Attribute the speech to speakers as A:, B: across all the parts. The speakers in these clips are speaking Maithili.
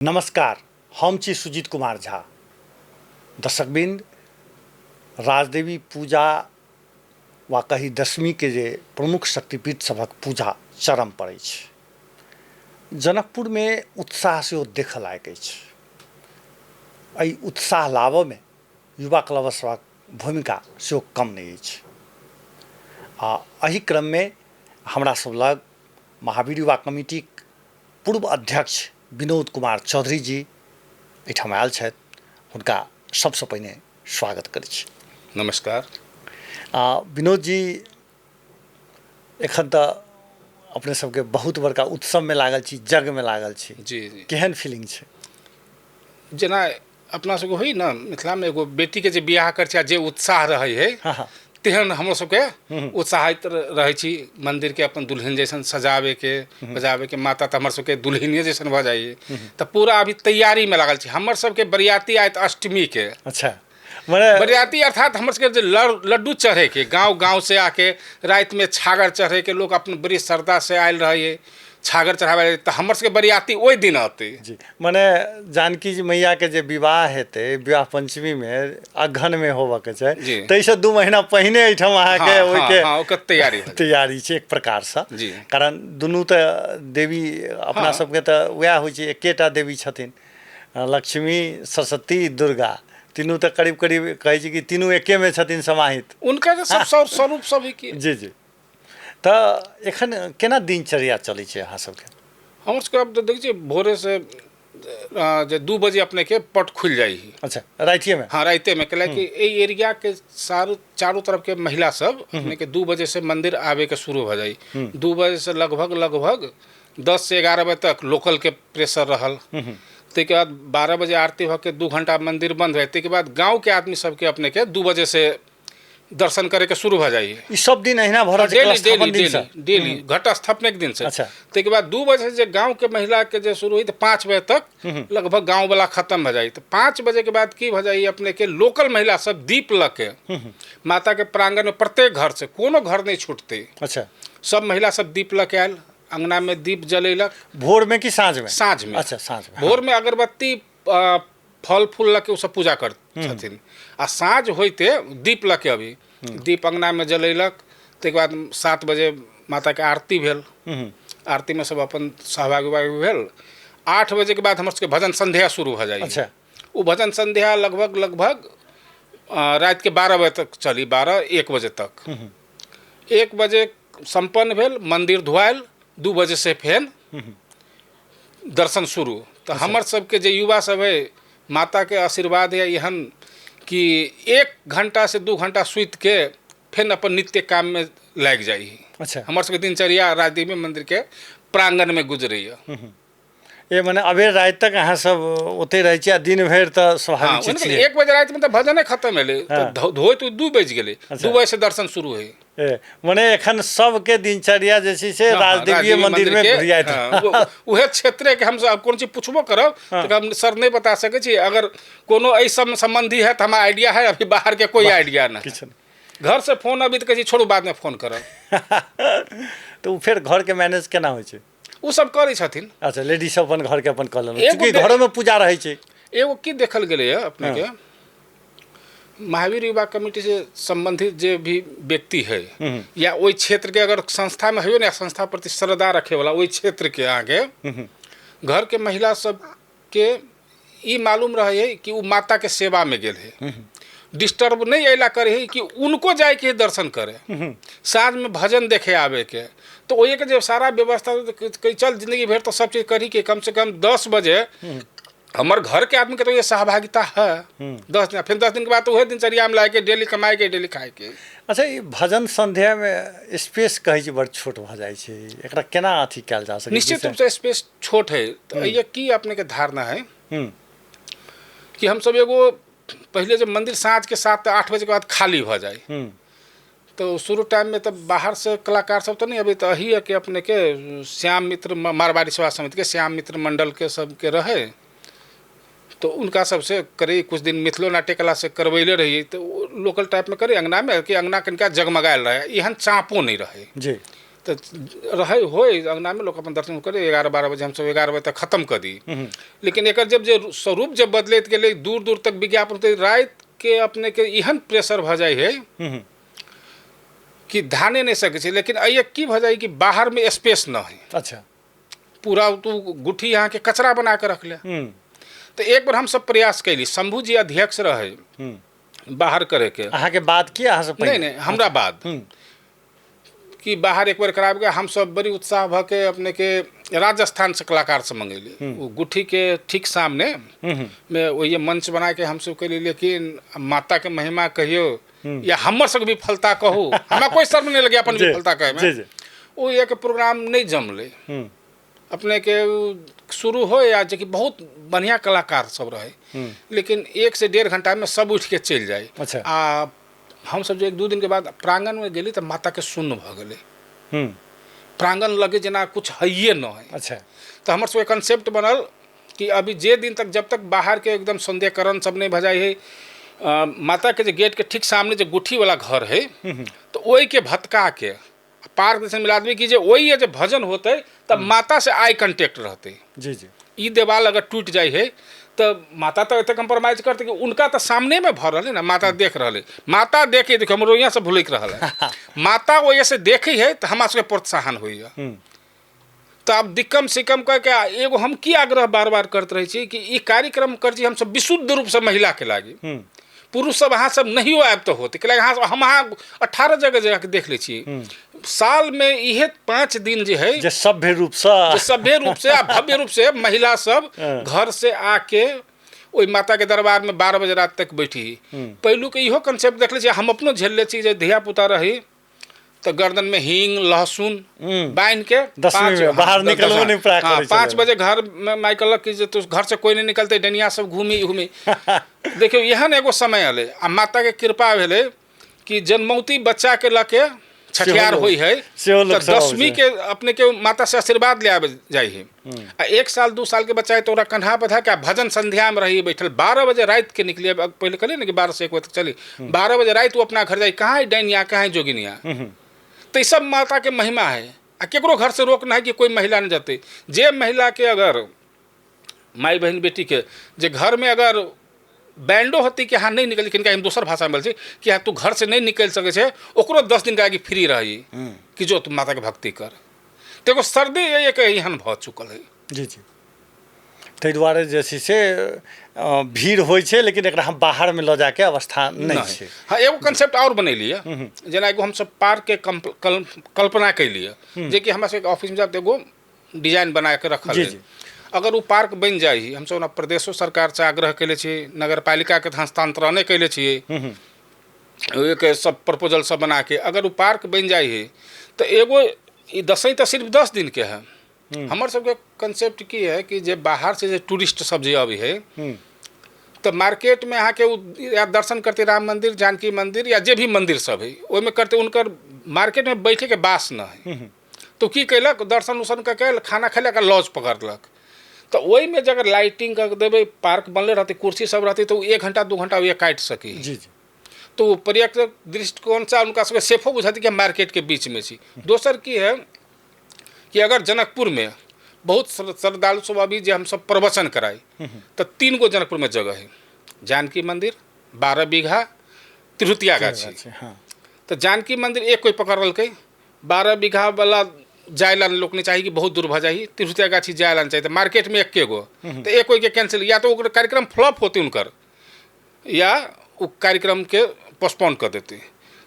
A: नमस्कार, हम छी सुजीत कुमार झा। दर्शकवृंद, राजदेवी पूजा वा कही दशमी के जे प्रमुख शक्तिपीठ सभक पूजा चरम पर अछि। जनकपुरमे उत्साह सेहो देखऽ लायक अछि। एहि उत्साह लाबऽमे युवा क्लब सभक भूमिका सेहो कम नहि अछि। आ एहि क्रममे हमरा सब लग महावीर युवा कमिटीक पूर्व अध्यक्ष विनोद कुमार चौधरी जी एहिठाम आयल छथि। हुनका सबसँ पहिने स्वागत करै छी।
B: नमस्कार।
A: आ विनोद जी, एखन तऽ अपने सबके बहुत बड़का उत्सवमे लागल छी, यज्ञमे लागल छी।
B: जी जी।
A: केहन फीलिंग छै?
B: जेना अपना सबके होइ ने मिथिलामे एगो बेटीके जे बियाह करै छै आ जे उत्साह रहै है,
A: हाँ हाँ
B: तेहन हमरो सबके उत्साहित रहै छी। मन्दिरके अपन दुल्हन जैसन सजाबैके बजाबैके, माता तऽ हमर सबके दुल्हनिए जैसन भऽ जाइए। तऽ पूरा अभी तैयारीमे लागल छी। हमर सबके बरियाती आयत अष्टमीके।
A: अच्छा, मने
B: बरियाती अर्थात हमर सबके जे लड्डू चढ़ैके गाँव गाँव से आके रातिमे छागर चढ़ैके लोक अपन बड़ी श्रद्धा से आयल रहै छागर चढ़ाबै, तऽ हमर सबके बरियाती ओहि दिन अतै।
A: जी, मने जानकी जी मैया के जे विवाह हेतै, विवाह पंचमी में अगहन में होबऽ के छै,
B: जी।
A: ताहिसँ 2 महीना पहिने एहिठाम अहाँके ओहिके
B: ओकर तैयारी हो।
A: तैयारी छै एक प्रकारसँ।
B: जी।
A: कारण दुनू तऽ देवी अपना सबके तऽ वएह होइ छै, एकेटा देवी छथिन, लक्ष्मी, सरस्वती, दुर्गा, तीनू तऽ करीब करीब कहै छै कि तीनू एकेमे छथिन समाहित।
B: उनका जे सब स्वरूप सब है कि।
A: जी जी। तऽ एखन केना दिनचर्या चलै छै अहाँ सबके?
B: हमर सबके आब तऽ देखै छियै भोरेसँ जे 2 बजे अपनेके पट खुलि जाइ है।
A: अच्छा, रातिएमे?
B: हाँ, रातिएमे। कैला कि एहि एरियाके चारू तरफके महिला सब अपनेके 2 बजेसँ मंदिर आबैके शुरू भऽ जाइ। 2 बजेसँ लगभग लगभग 10 से 11 बजे तक लोकलके प्रेशर रहल। ताहिके बाद 12 बजे आरती भऽ के 2 घंटा मंदिर बंद भऽ, ताहिके बाद गाँवके आदमी सबके अपनेके 2 बजेसँ दर्शन करे के शुरू भऽ जाइए।
A: ई सब दिन अहिना भऽ रहल छै?
B: डेली।
A: कलशस्थापन
B: डेली।
A: दिन से?
B: डेली डेली, घट स्थापने के दिन से।
A: अच्छा।
B: ताहिके बाद 2 बजे जे गाँव के महिला के जे शुरू हुई तऽ 5 बजे तक लगभग गाँव वाला खत्म भऽ जाइ। तऽ 5 बजे के बाद की भऽ जाइ, अपने के लोकल महिला सब दीप लऽ के माता के प्रांगण में प्रत्येक घर से, कोनो घर नहि छूटतै।
A: अच्छा।
B: सब महिला सब दीप लऽ के आयल, अंगना में दीप जलेलक।
A: भोर में कि साँझ में?
B: साँझ में।
A: अच्छा, साँझ में।
B: भोर में अगरबत्ती फल फूल लऽ के ओ सब पूजा कर छथिन आ साँझ होइते दीप लऽ के अभी दीप अंगनामे जलेलक। ताहिके बाद 7 बजे माताके आरती भेल। आरतीमे सब अपन सहभागी उभागी भेल। 8 बजेके बाद हमर सबके भजन संध्या शुरू भऽ जाइ।
A: अच्छा।
B: ओ भजन संध्या लगभग लगभग रातिके 12 बजे तक चली, 12-1 बजे तक। 1 बजे सम्पन्न भेल, मन्दिर धोआयल, 2 बजे से फेर दर्शन शुरू। तऽ हमर सबके जे युवा सब है, माताके आशीर्वाद है एहन कि 1 घंटा से 2 घंटा सुति के फेर अपन नित्य काममे लागि जाइ।
A: अच्छा।
B: हमर सबके दिनचर्या राजदेवी मंदिरके प्रांगणमे गुजरैया।
A: ए मने अबेर राति तक अहाँ सब ओतहि रहै छी आ दिन भरि तऽ स्वाभाविक छै छियै।
B: 1 बजे रातिमे तऽ भजने खत्म भेलै, तऽ धोइत 2 बजि गेलै। 2 बजे से दर्शन शुरू होइ।
A: ए मने एखन सबके दिनचर्या जे छै से राजदेवीय मंदिर में घुरियाइत।
B: उहे क्षेत्रे के हमसब कोनो चीज पुछबो करब तऽ हम सर नहि बता सकै छी। अगर कोनो एहि सब संबंधी है तऽ हमरा आइडिया है, अभी बाहर के कोई आइडिया नहीं।
A: किछु नहि।
B: घर से फोन अभी तऽ कहै छी छोड़ू, बादमे फोन करब।
A: तऽ ओ फेर घरके मैनेज केना होइ छै?
B: ओ सब करै छथिन।
A: अच्छा, लेडीज सब अपन घरके अपन कऽ लेलक, चूँकि घरोमे पूजा रहै छै।
B: एगो की देखल गेलैए अपनेके, महावीर युवा कमिटी से संबंधित जे भी व्यक्ति है या ओहि क्षेत्र के अगर संस्था में है ने, संस्था प्रति श्रद्धा रखे वाला ओहि क्षेत्र के अहाँके घर के महिला सबके ई मालूम रहे है कि ओ माता के सेवा में गेल है, डिस्टर्ब नहीं अला करे है कि उनको जाए के दर्शन करे, साँझ में भजन देखे आवे के। तो ओहि के जे सारा व्यवस्था कही चल जिंदगी भरि तो सब चीज करी के कम से कम 10 बजे हमर घर के आदमी के तो ये सहभागिता है। 10 दिन, फिर 10 दिन के बाद तो वही दिनचर्या में लाके डेली कमाए के डेली खाए के।
A: अच्छा, ई भजन संध्या में स्पेस कहै छै बड़ छोट भऽ जाइ छै, एकरा केना अथी कयल जा सकै?
B: निश्चित रूप से स्पेस छोट है। तो ये की अपने के धारणा है कि हम सब एगो पहले जब मंदिर साँझ के 7-8 बजे के बाद खाली भऽ जाए, तो शुरू टाइम में तो बाहर से कलाकार सब तो नहीं अभी, तो अही है कि अपने के श्याम मित्र मारवाड़ी सेवा समिति के श्याम मित्र मंडल के सबके रहे, तो उनका सबसे करे कुछ दिन मिथिलो नाट्य कला से करवैले रहिए, तो लोकल टाइप में करे अंगना में कि अंगना कनिका जगमगायल रहे, एहन चापो नहीं रहे।
A: जी।
B: तऽ रहै होय अङ्गनामे लोक अपन दर्शन करै, 11-12 बजे हमसब 11 बजे तक खत्म कऽ दी। लेकिन एकर जब जे स्वरूप जब बदलैत गेलै, दूर दूर तक विज्ञापन होतै, रातिके अपनेके एहन प्रेशर भऽ जाइ है कि धाने नहि सकै छै। लेकिन एहि की भऽ जाइ कि बाहरमे स्पेस न है।
A: अच्छा।
B: पूरा तू गुठी अहाँके कचरा बना के रखले। तऽ एक बार हमसब प्रयास कैली, शंभू जी अध्यक्ष रहे बाहर करे के।
A: अहाँके बाद की अहाँ सब?
B: नहीं नहीं, हमरा बाद कि बाहर एक बार कराबे। हमसब बड़ी उत्साह भऽ के अपने के राजस्थान से कलाकार सब मंगेली, वो गुठी के ठीक सामने में वही मंच बना के हमसब कैली। लेकिन माता के महिमा कहियो या हमर सबके विफलता कहू, हमरा कोई शर्म नहीं लगे अपन विफलता कहे में। ओ एक प्रोग्राम नहीं जमले अपने के शुरू हो या जे कि बहुत बढ़िया कलाकार सब रहे, लेकिन 1 से 1.5 घंटा में सब उठ के चलि जाए।
A: अच्छा।
B: आ हमसब जे 1-2 दिन के बाद प्रांगण में गेली तऽ माता के शून्य भऽ गेलै। प्रांगण लगे जेना कुछ हइए न है।
A: अच्छा।
B: तऽ हमर सबके कंसेप्ट बनल कि अभी जे दिन तक जब तक बाहर के एकदम सौंदर्यकरण सब नहीं भऽ जाइ है, माता के जे गेट के ठीक सामने जे गुठी वाला घर है, तऽ ओहि के भटका के पार्क जैसे मिला देबै कि जे ओहि जे भजन होतै तब माता से आई कंटेक्ट रहतै।
A: जी जी।
B: ई देवाल अगर टूटि जाइ है तऽ माता तऽ एते कम्प्रोमाइज करतै कि उनका तऽ सामने में भऽ रहल है ना, माता देख रहल है, माता देखे देखियौ हमरो यहाँ से भुलकि रहल है, माता ओहि से देखै है तऽ हमरा सबके प्रोत्साहन होइए। तऽ आब दिक्कम सिकम कऽ के एगो हम की आग्रह बार बार करैत रहै छी कि ई कार्यक्रम करै छी हमसब विशुद्ध रूपसँ महिलाके लागी, पुरुष सब अहाँ सब नहियो आयब तऽ होतै, कैलाकि अहाँ हम अहाँ 18 जगह जगह देख लै छी सालमे इहे 5 दिन जे है
A: जे सभ्य रूपसँ,
B: जे सभ्य रूपसँ आ भव्य रूपसँ महिला सब घर से आके ओहि माताके दरबारमे 12 बजे राति तक बैठी। पहिलुक इहो कंसेप्ट देख लै छी, हम अपनो झेलले छी जे धियापुता रही तऽ गर्दन में हींग लहसुन बान्हि के
A: दसवीं में बाहर निकलबो नहीं प्राय करै
B: 5 बजे घर में माय कहलक कि जे तू घर से कोई नहीं निकलते, डनिया सब घूमी घूमी। देखियौ एहन एगो समय एलै आ माता के कृपा भेलै कि जन्मौती बच्चा के लऽ के छठियार होइ है
A: तऽ
B: 10वीं के अपने के माता से आशीर्वाद ले आबे जाइ है। आ 1 साल 2 साल के बच्चा है तो ओकरा कन्हा बधा के भजन संध्या में रही बैठल 12 बजे राति के निकली। अब पहले कहलिए ना कि 12 से 1 बजे तक चली, 12 बजे राति वो अपना घर जाए, कहाँ है डाइनिया कहाँ है जोगिनिया। तो ये सब माता के महिमा है आ केकरो घर से रोक ना है कि कोई महिला नहीं जाते। जे महिला के अगर माई बहन बेटी के जे घर में अगर बैंडो होती कि हाँ नहीं निकल, किनका हम दोसर भाषा में बोल कि हाँ तू घर से नहीं निकल सके छे, ओकरो 10 दिन का आगे फ्री रही कि जो तू माता के भक्ति कर। तो एगो सर्दी एक एहन भऽ चुकल है।
A: जी जी, ताहि दुआरे जे छै से भीड़ होइ छै, लेकिन एकरा हम बाहरमे लऽ जाके अवस्था नहि छै।
B: हाँ, एगो कंसेप्ट और बनेलियै, जेना एगो हमसब पार्क के कल्पना कैलियै, जेकि हमरा सबके ऑफिसमे जाब एगो डिजाइन बना के रखल है। अगर वो पार्क बनि जाइ, हमसब ओना प्रदेशो सरकार से आग्रह कैले छी, नगरपालिका के हस्तांतरणे कैले छियै, ओहिके सब प्रपोजल सब बना के अगर वो पार्क बनि जाइ है तऽ एगो ई दसैँ तऽ सिर्फ 10 दिन के है। हमर सबके कंसेप्ट की है कि जे बाहर से जे टूरिस्ट सब जे अबै है तऽ मार्केट में अहाँके या दर्शन करते राम मंदिर जानकी मंदिर या जे भी मंदिर सब है ओहिमे करते, उनकर मार्केट में बैठे के बास न है। तो की कैलक दर्शन उर्शन कऽ के खाना खेलक आ लॉज पकड़लक। तऽ ओहिमे जे अगर लाइटिंग कऽ देबै, पार्क बनले रहतै, कुर्सी सब रहतै, तऽ ओ 1 घंटा 2 घंटा ओहि काटि सकै।
A: जी जी।
B: तो पर्यटक दृष्टिकोणसँ हुनका सबके सेफो बुझाती कि मार्केट के बीच में छी। दोसर की है कि अगर जनकपुर में बहुत श्रद्धालु सब अभी जे हमसब प्रवचन कराई तऽ 3 गो जनकपुर में जगह है, जानकी मंदिर 12 बीघा, तिरहुतिया गाछी।
A: हाँ।
B: तऽ जानकी मंदिर एक कोई पकड़लकै, 12 बीघा वाला जाय ला लोक नहीं चाही कि बहुत दूर भऽ जाइ, तिरहुतिया गाछी जाय ला चाही, तऽ मार्केट में एके गो, तऽ एक कोई के कैंसिल या तो ओकर कार्यक्रम फ्लॉप होते उनकर या ओ कार्यक्रम के पोस्टपोन कर देते।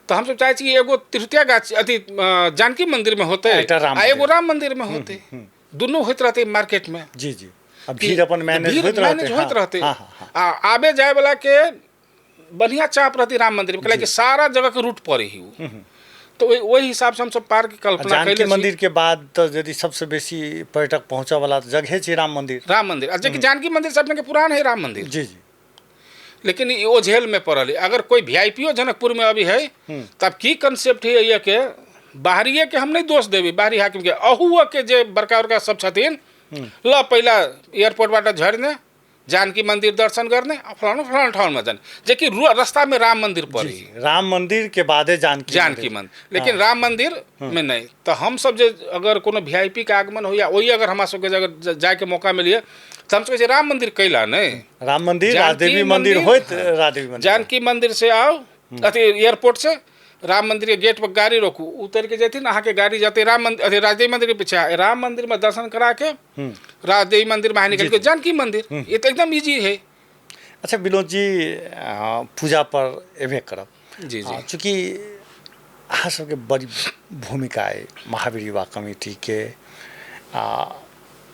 B: तऽ हमसब चाहै छी एगो तिरहुतिया गाछी अथी जानकी मंदिर में होते आ एगो राम मंदिर में होते, दुनू होइत रहते मार्केट में।
A: जी जी, भीड़ अपन मैनेज होइत रहते,
B: होइत रहते। आ आबे जाय वाला के बढ़िया चाप रहती राम मंदिर में, कि सारा जगह के रूट पड़े ही वो। तो ओहि हिसाब से हमसब पार्क के कल्पना
A: जानकी मंदिर के बाद तो यदि सबसे बेसी पर्यटक पहुँचे वाला जगह छै राम मंदिर।
B: राम मंदिर, आ जेकि जानकी मंदिर से अपने के पुरान है राम मंदिर।
A: जी जी,
B: लेकिन ई ओझेल में पड़ल है। अगर कोई वीआईपीओ जनकपुर में अभी है तब की कंसेप्ट है ये के बाहरिये के हम नहीं दोष देबै, बाहरी हाकिम के अहुआ के जे बड़का बड़का सब छथिन ल पहिला एयरपोर्ट बाटा झड़ने जानकी मंदिर दर्शन गर्ने आ फलानो फलानो ठाउँमा जाने, जेकि रास्तामे राम मंदिर पड़े।
A: राम मंदिर के बादे जानकी
B: जानकी मंदिर, लेकिन राम मंदिर में नहीं। तो हम सब जे अगर कोनो वीआईपी के आगमन हो या वही अगर हमरा सबके अगर जायके मौका मिलिए तो हम सब राम मंदिर कैला नहीं,
A: राम मंदिर राजदेवी मंदिर होइत, राजदेवी मंदिर
B: जानकी मंदिर से आओ अथी एयरपोर्ट से राम मंदिर के गेट पर गाड़ी रोकू, उतर के जेथिन अहाँके गाड़ी जते राम मंदिर अथी राजदेवी मंदिर के पीछे, राम मंदिर में दर्शन करा के राजदेवी मंदिर में निकल के जानकी मंदिर, ये तो एकदम इजी है।
A: अच्छा विनोद जी, पूजा पर एबे करब।
B: जी जी।
A: चूँकि अहाँ सबके बड़ी भूमिका अइ महावीर युवा कमिटी के,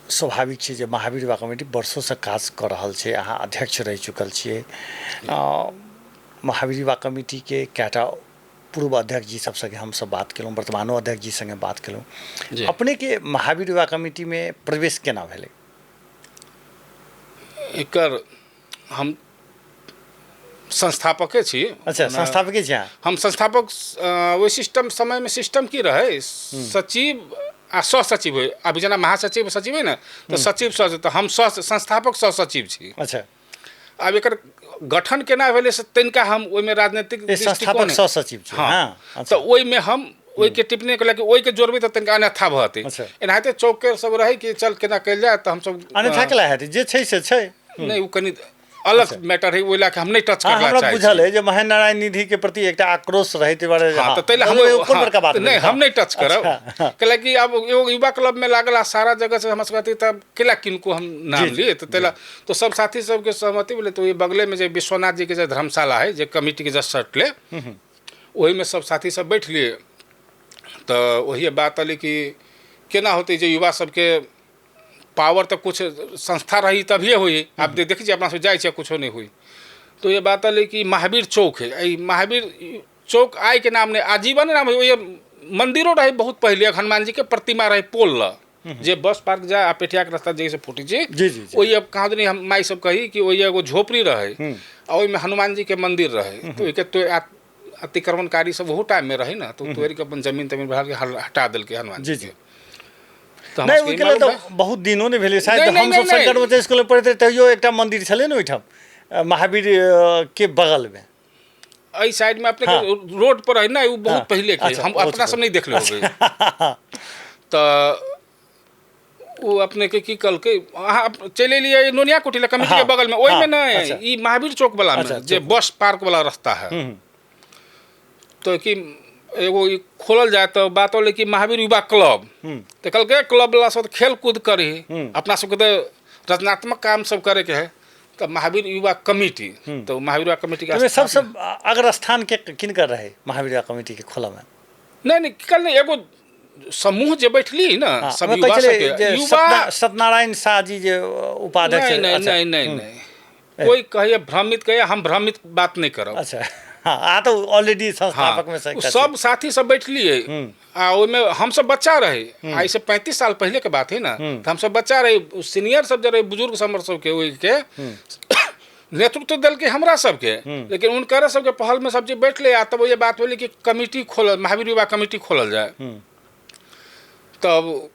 A: स्वाभाविक छै जे महावीर युवा कमिटी वर्षोसँ काज कऽ रहल छै, अहाँ अध्यक्ष रहि चुकल छियै। महावीर युवा कमिटीके कएटा पूर्व अध्यक्ष जी सब संगे हमसब बात केलहुँ, वर्तमानो अध्यक्ष जी संगे बात केलहुँ। अपनेके महावीर युवा कमिटीमे प्रवेश केना भेलै?
B: एकर हम संस्थापके छी।
A: अच्छा, संस्थापके छी अहाँ?
B: हम संस्थापक। ओहि सिस्टम समयमे सिस्टम की रहै, सचिव आ सह सचिव होइ। अभी जेना महासचिव सचिव है ने, तऽ सचिव सह, तऽ हम सह संस्थापक सह सचिव छी। आब एकर गठन केना भेलै से तनिका हम ओहिमे राजनीतिक
A: संस्थापक सह सचिव छी।
B: हाँ, तऽ ओहिमे हम ओहिके टिप्पणी केलक कि ओहिके जोड़बै तऽ तनिका अन्यथा भऽ जेतै। एनाहिते चौक सब रहै कि चल केना कयल जाय, तऽ हमसब
A: अन्यथा केला हेतै, जे छै से छै।
B: नहि, ओ कनि अलग मैटर है, ओहि लए कऽ हम नहि टच करना
A: हमरा बुझल है जे महेंद्र नारायण निधि के प्रति एकटा आक्रोश रहै ताहि दुआरे।
B: हाँ, तऽ ताहि लए हम कोन बड़का बात नहि, हम नहि टच करब, कैला कि आब एगो युवा क्लब में लागल आ सारा जगह से हमरा सबके तब केला किनको हम नाम लिए, तऽ ताहि लए तो सब साथी सबके सहमति भेलै। तऽ ओहि बगलेमे जे विश्वनाथ जी के जे धर्मशाला है, जे कमिटीके जस्ट सटले, ओहिमे सब साथी सब बैठलियै, तऽ ओही बात एलै कि केना होतै जे युवा सबके पावर, तऽ कुछ संस्था रही तभिए होई। आब देखै छियै अपना सब जाइ छियै, कुछो नहि होई। तो ये बात एलै कि महावीर चौक है, एहि महावीर चौक आइके नाम नहि, आजीवन नाम है। ओहि मंदिरो रहै बहुत पहिले, हनुमान जी के प्रतिमा रहै पोल लग, जे बस पार्क जाय आ पेठियाके रास्ता जे से फूटी छै।
A: जी जी
B: ओहि अब कहाँ दुनी हम माइ सब कही कि ओहि एगो झोपड़ी रहै आ ओहिमे हनुमान जी के मंदिर रहै, तो ओहिके तो अतिक्रमणकारी सब ओहो टाइममे रहै ने, तो तोड़ि के अपन जमीन तमीन बढ़ा के हटा देलकै हनुमान
A: जी जी। नहि, ओहिके लेल तऽ बहुत दिनो नहि भेलै शायद। हमसब शंकर बच्चा स्कूलमे पढ़ैत रही तैयो एकटा मन्दिर छलै ने ओहिठाम महावीर के बगलमे,
B: एहि साइडमे अपने रोड पर है ने, ओ बहुत पहिले के, हम अपना सब नहि देखले होबै। तऽ ओ अपने के की कहलकै, अहाँ चलि एलियै नोनिया कुटी लए कमिटी के बगलमे, ओहिमे नहि, ई महावीर चौक वाला मे जे बस पार्क वाला रास्ता है, तऽ कि एगो ई खोलल जाय। तऽ बात होलै कि महावीर युवा क्लब, तऽ कहलकै क्लब वाला सब खेल कूद करी, अपना सबके तऽ रचनात्मक काम सब करैके है, तऽ महावीर युवा कमिटी, तऽ महावीर युवा कमिटी के
A: सबसँ अग्र स्थान के किनकर रहै महावीर युवा कमिटी के खोलऽमे?
B: नहि नहि, कल नहि, एगो समूह जे बैठली ने सब युवा सबके,
A: युवा सत्यनारायण शाह जी जे उपाध्यक्ष।
B: नहि नहि नहि नहि, कोई कहिए भ्रमित कहिए, हम भ्रमित बात नहीं करब।
A: अच्छा, हाँ, तऽ ऑलरेडी संस्थापक में
B: से सब साथी सब बैठलिए आ ओहिमे हम सब बच्चा रहे, आइ से 35 साल पहले के बात है ना, तो हम सब बच्चा रहे, सीनियर सब जे रहे बुजुर्ग सब हमर सबके ओहिके नेतृत्व देलकै हमरा सबके, लेकिन हुनकर सबके पहल में सब जे बैठले आ तब ये बात होलै कि कमिटी खोलल, महावीर युवा कमिटी खोलल जाय। तब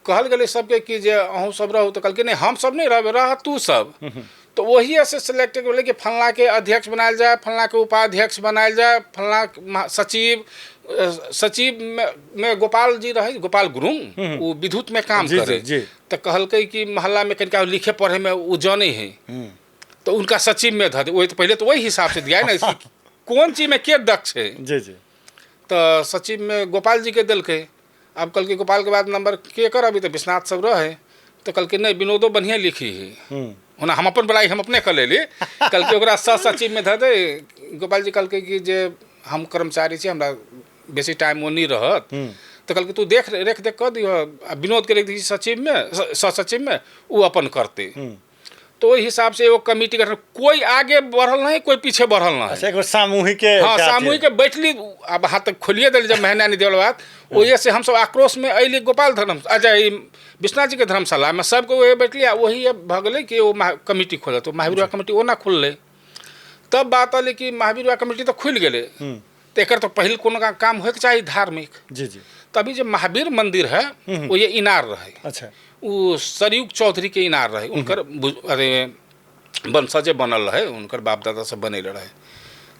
B: कहल गेलै सबके कि जे अहूँ सब रहू, तऽ कहलकै नहि हम सब नहि रहबै, रह तू सब। तऽ ओहिए से सिलेक्ट भेलै कि फलनाके अध्यक्ष बनायल जाय, फलनाके उपाध्यक्ष बनायल जाय, फलना सचिव। सचिव में गोपाल जी रहै, गोपाल गुरुंग, ओ विद्युत में काम करे, तऽ कहलकै कि मोहल्ला में कनिका लिखे पढ़े में ओ जनै है, तऽ उनका सचिव में धऽ दे। ओहि पहिले तऽ ओहि हिसाब से दिया ने कोन चीज में के दक्ष है।
A: जी जी।
B: तऽ सचिव में गोपाल जी के देलकै। आब कहलकै गोपाल के बाद नंबर के कर, अभी तऽ विश्वनाथ सब रहे, तऽ कहलकै नहि विनोदो बढ़िआँ लिखी है, ओना हम अपन बड़ाइ हम अपने कऽ लेली। कहलकै ओकरा सह सचिव में धऽ दे। गोपाल जी कहलकै कि जे हम कर्मचारी छी, हमरा बेसी टाइम ओ नहि रहत, तऽ कहलकै तू देख रेख देख कऽ दिहऽ आ विनोदके रख दही सचिव में, सह सचिव में, ओ अपन करतै। तो ओहि हिसाब से एगो कमिटी गठन, कोई आगे बढ़ल नहीं, कोई पीछे बढ़ल नहीं।
A: अच्छा, एगो सामूहिक।
B: हाँ, सामूहिक बैठली। आब हाथ तक खोलिए देली जब महीना नहीं देवल बात, ओहि से हमसब आक्रोश में अयली गोपाल धर्म, अच्छा ई विश्वनाथ जी के धर्मशाला में सबके वही बैठली आ वही भऽ गेलै कि ओ कमिटी खोलत। तो महावीर युवा कमिटी ओना खुललै। तब बात अयलै कि महावीर युवा कमिटी तऽ खुलि गेलै, तऽ एकर तऽ पहिल कोनो काम होइके चाही धार्मिक।
A: जी जी।
B: तभी जे महावीर मंदिर है, वो ये इनार रहे।
A: अच्छा।
B: ओ सरयुग चौधरी के इनार रहे, उनकर अरे वंशजे बनल रहै, हुनकर बाप दादा सब बनैले रहै।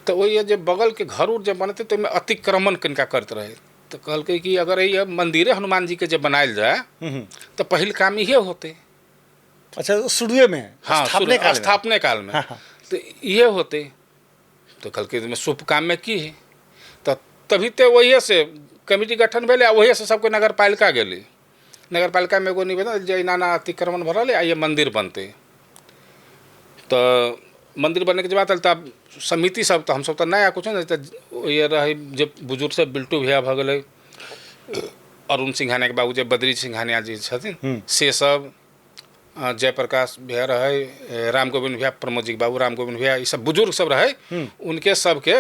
B: तऽ ओहि जे बगलके घर उर जे बनतै तऽ ओहिमे अतिक्रमण कनिका करैत रहै। तऽ कहलकै कि अगर ई मन्दिरे हनुमान जीके जे बनायल जाय तऽ पहिल काम इहे होतै।
A: अच्छा, शुरुएमे?
B: हाँ,
A: स्थापने कालमे?
B: स्थापने कालमे। तऽ इहे होतै। तऽ कहलकै एहिमे शुभ काममे की है। तऽ तभी तऽ ओहिए से कमिटी गठन भेलै आ ओहिए से सबके नगरपालिका गेलै। नगरपालिकामे एगो निवेदन जे एना एना अतिक्रमण भऽ रहल है आ ये मन्दिर बनतै। तऽ मन्दिर बनैके जे बात आयल तऽ समिति सब तऽ हमसब तऽ नया कुछो नहि, तऽ ये रहै जे बुजुर्ग सब, बिल्टू भैया भऽ गेलै, अरुण सिंघानियाके बाबू जे बद्री सिंघानिया जी छथिन से सब, जयप्रकाश भैया रहै, राम गोविन्द भैया, प्रमोद जीके बाबू राम गोविन्द भैया, ई सब बुजुर्ग सब रहै। उनके सबके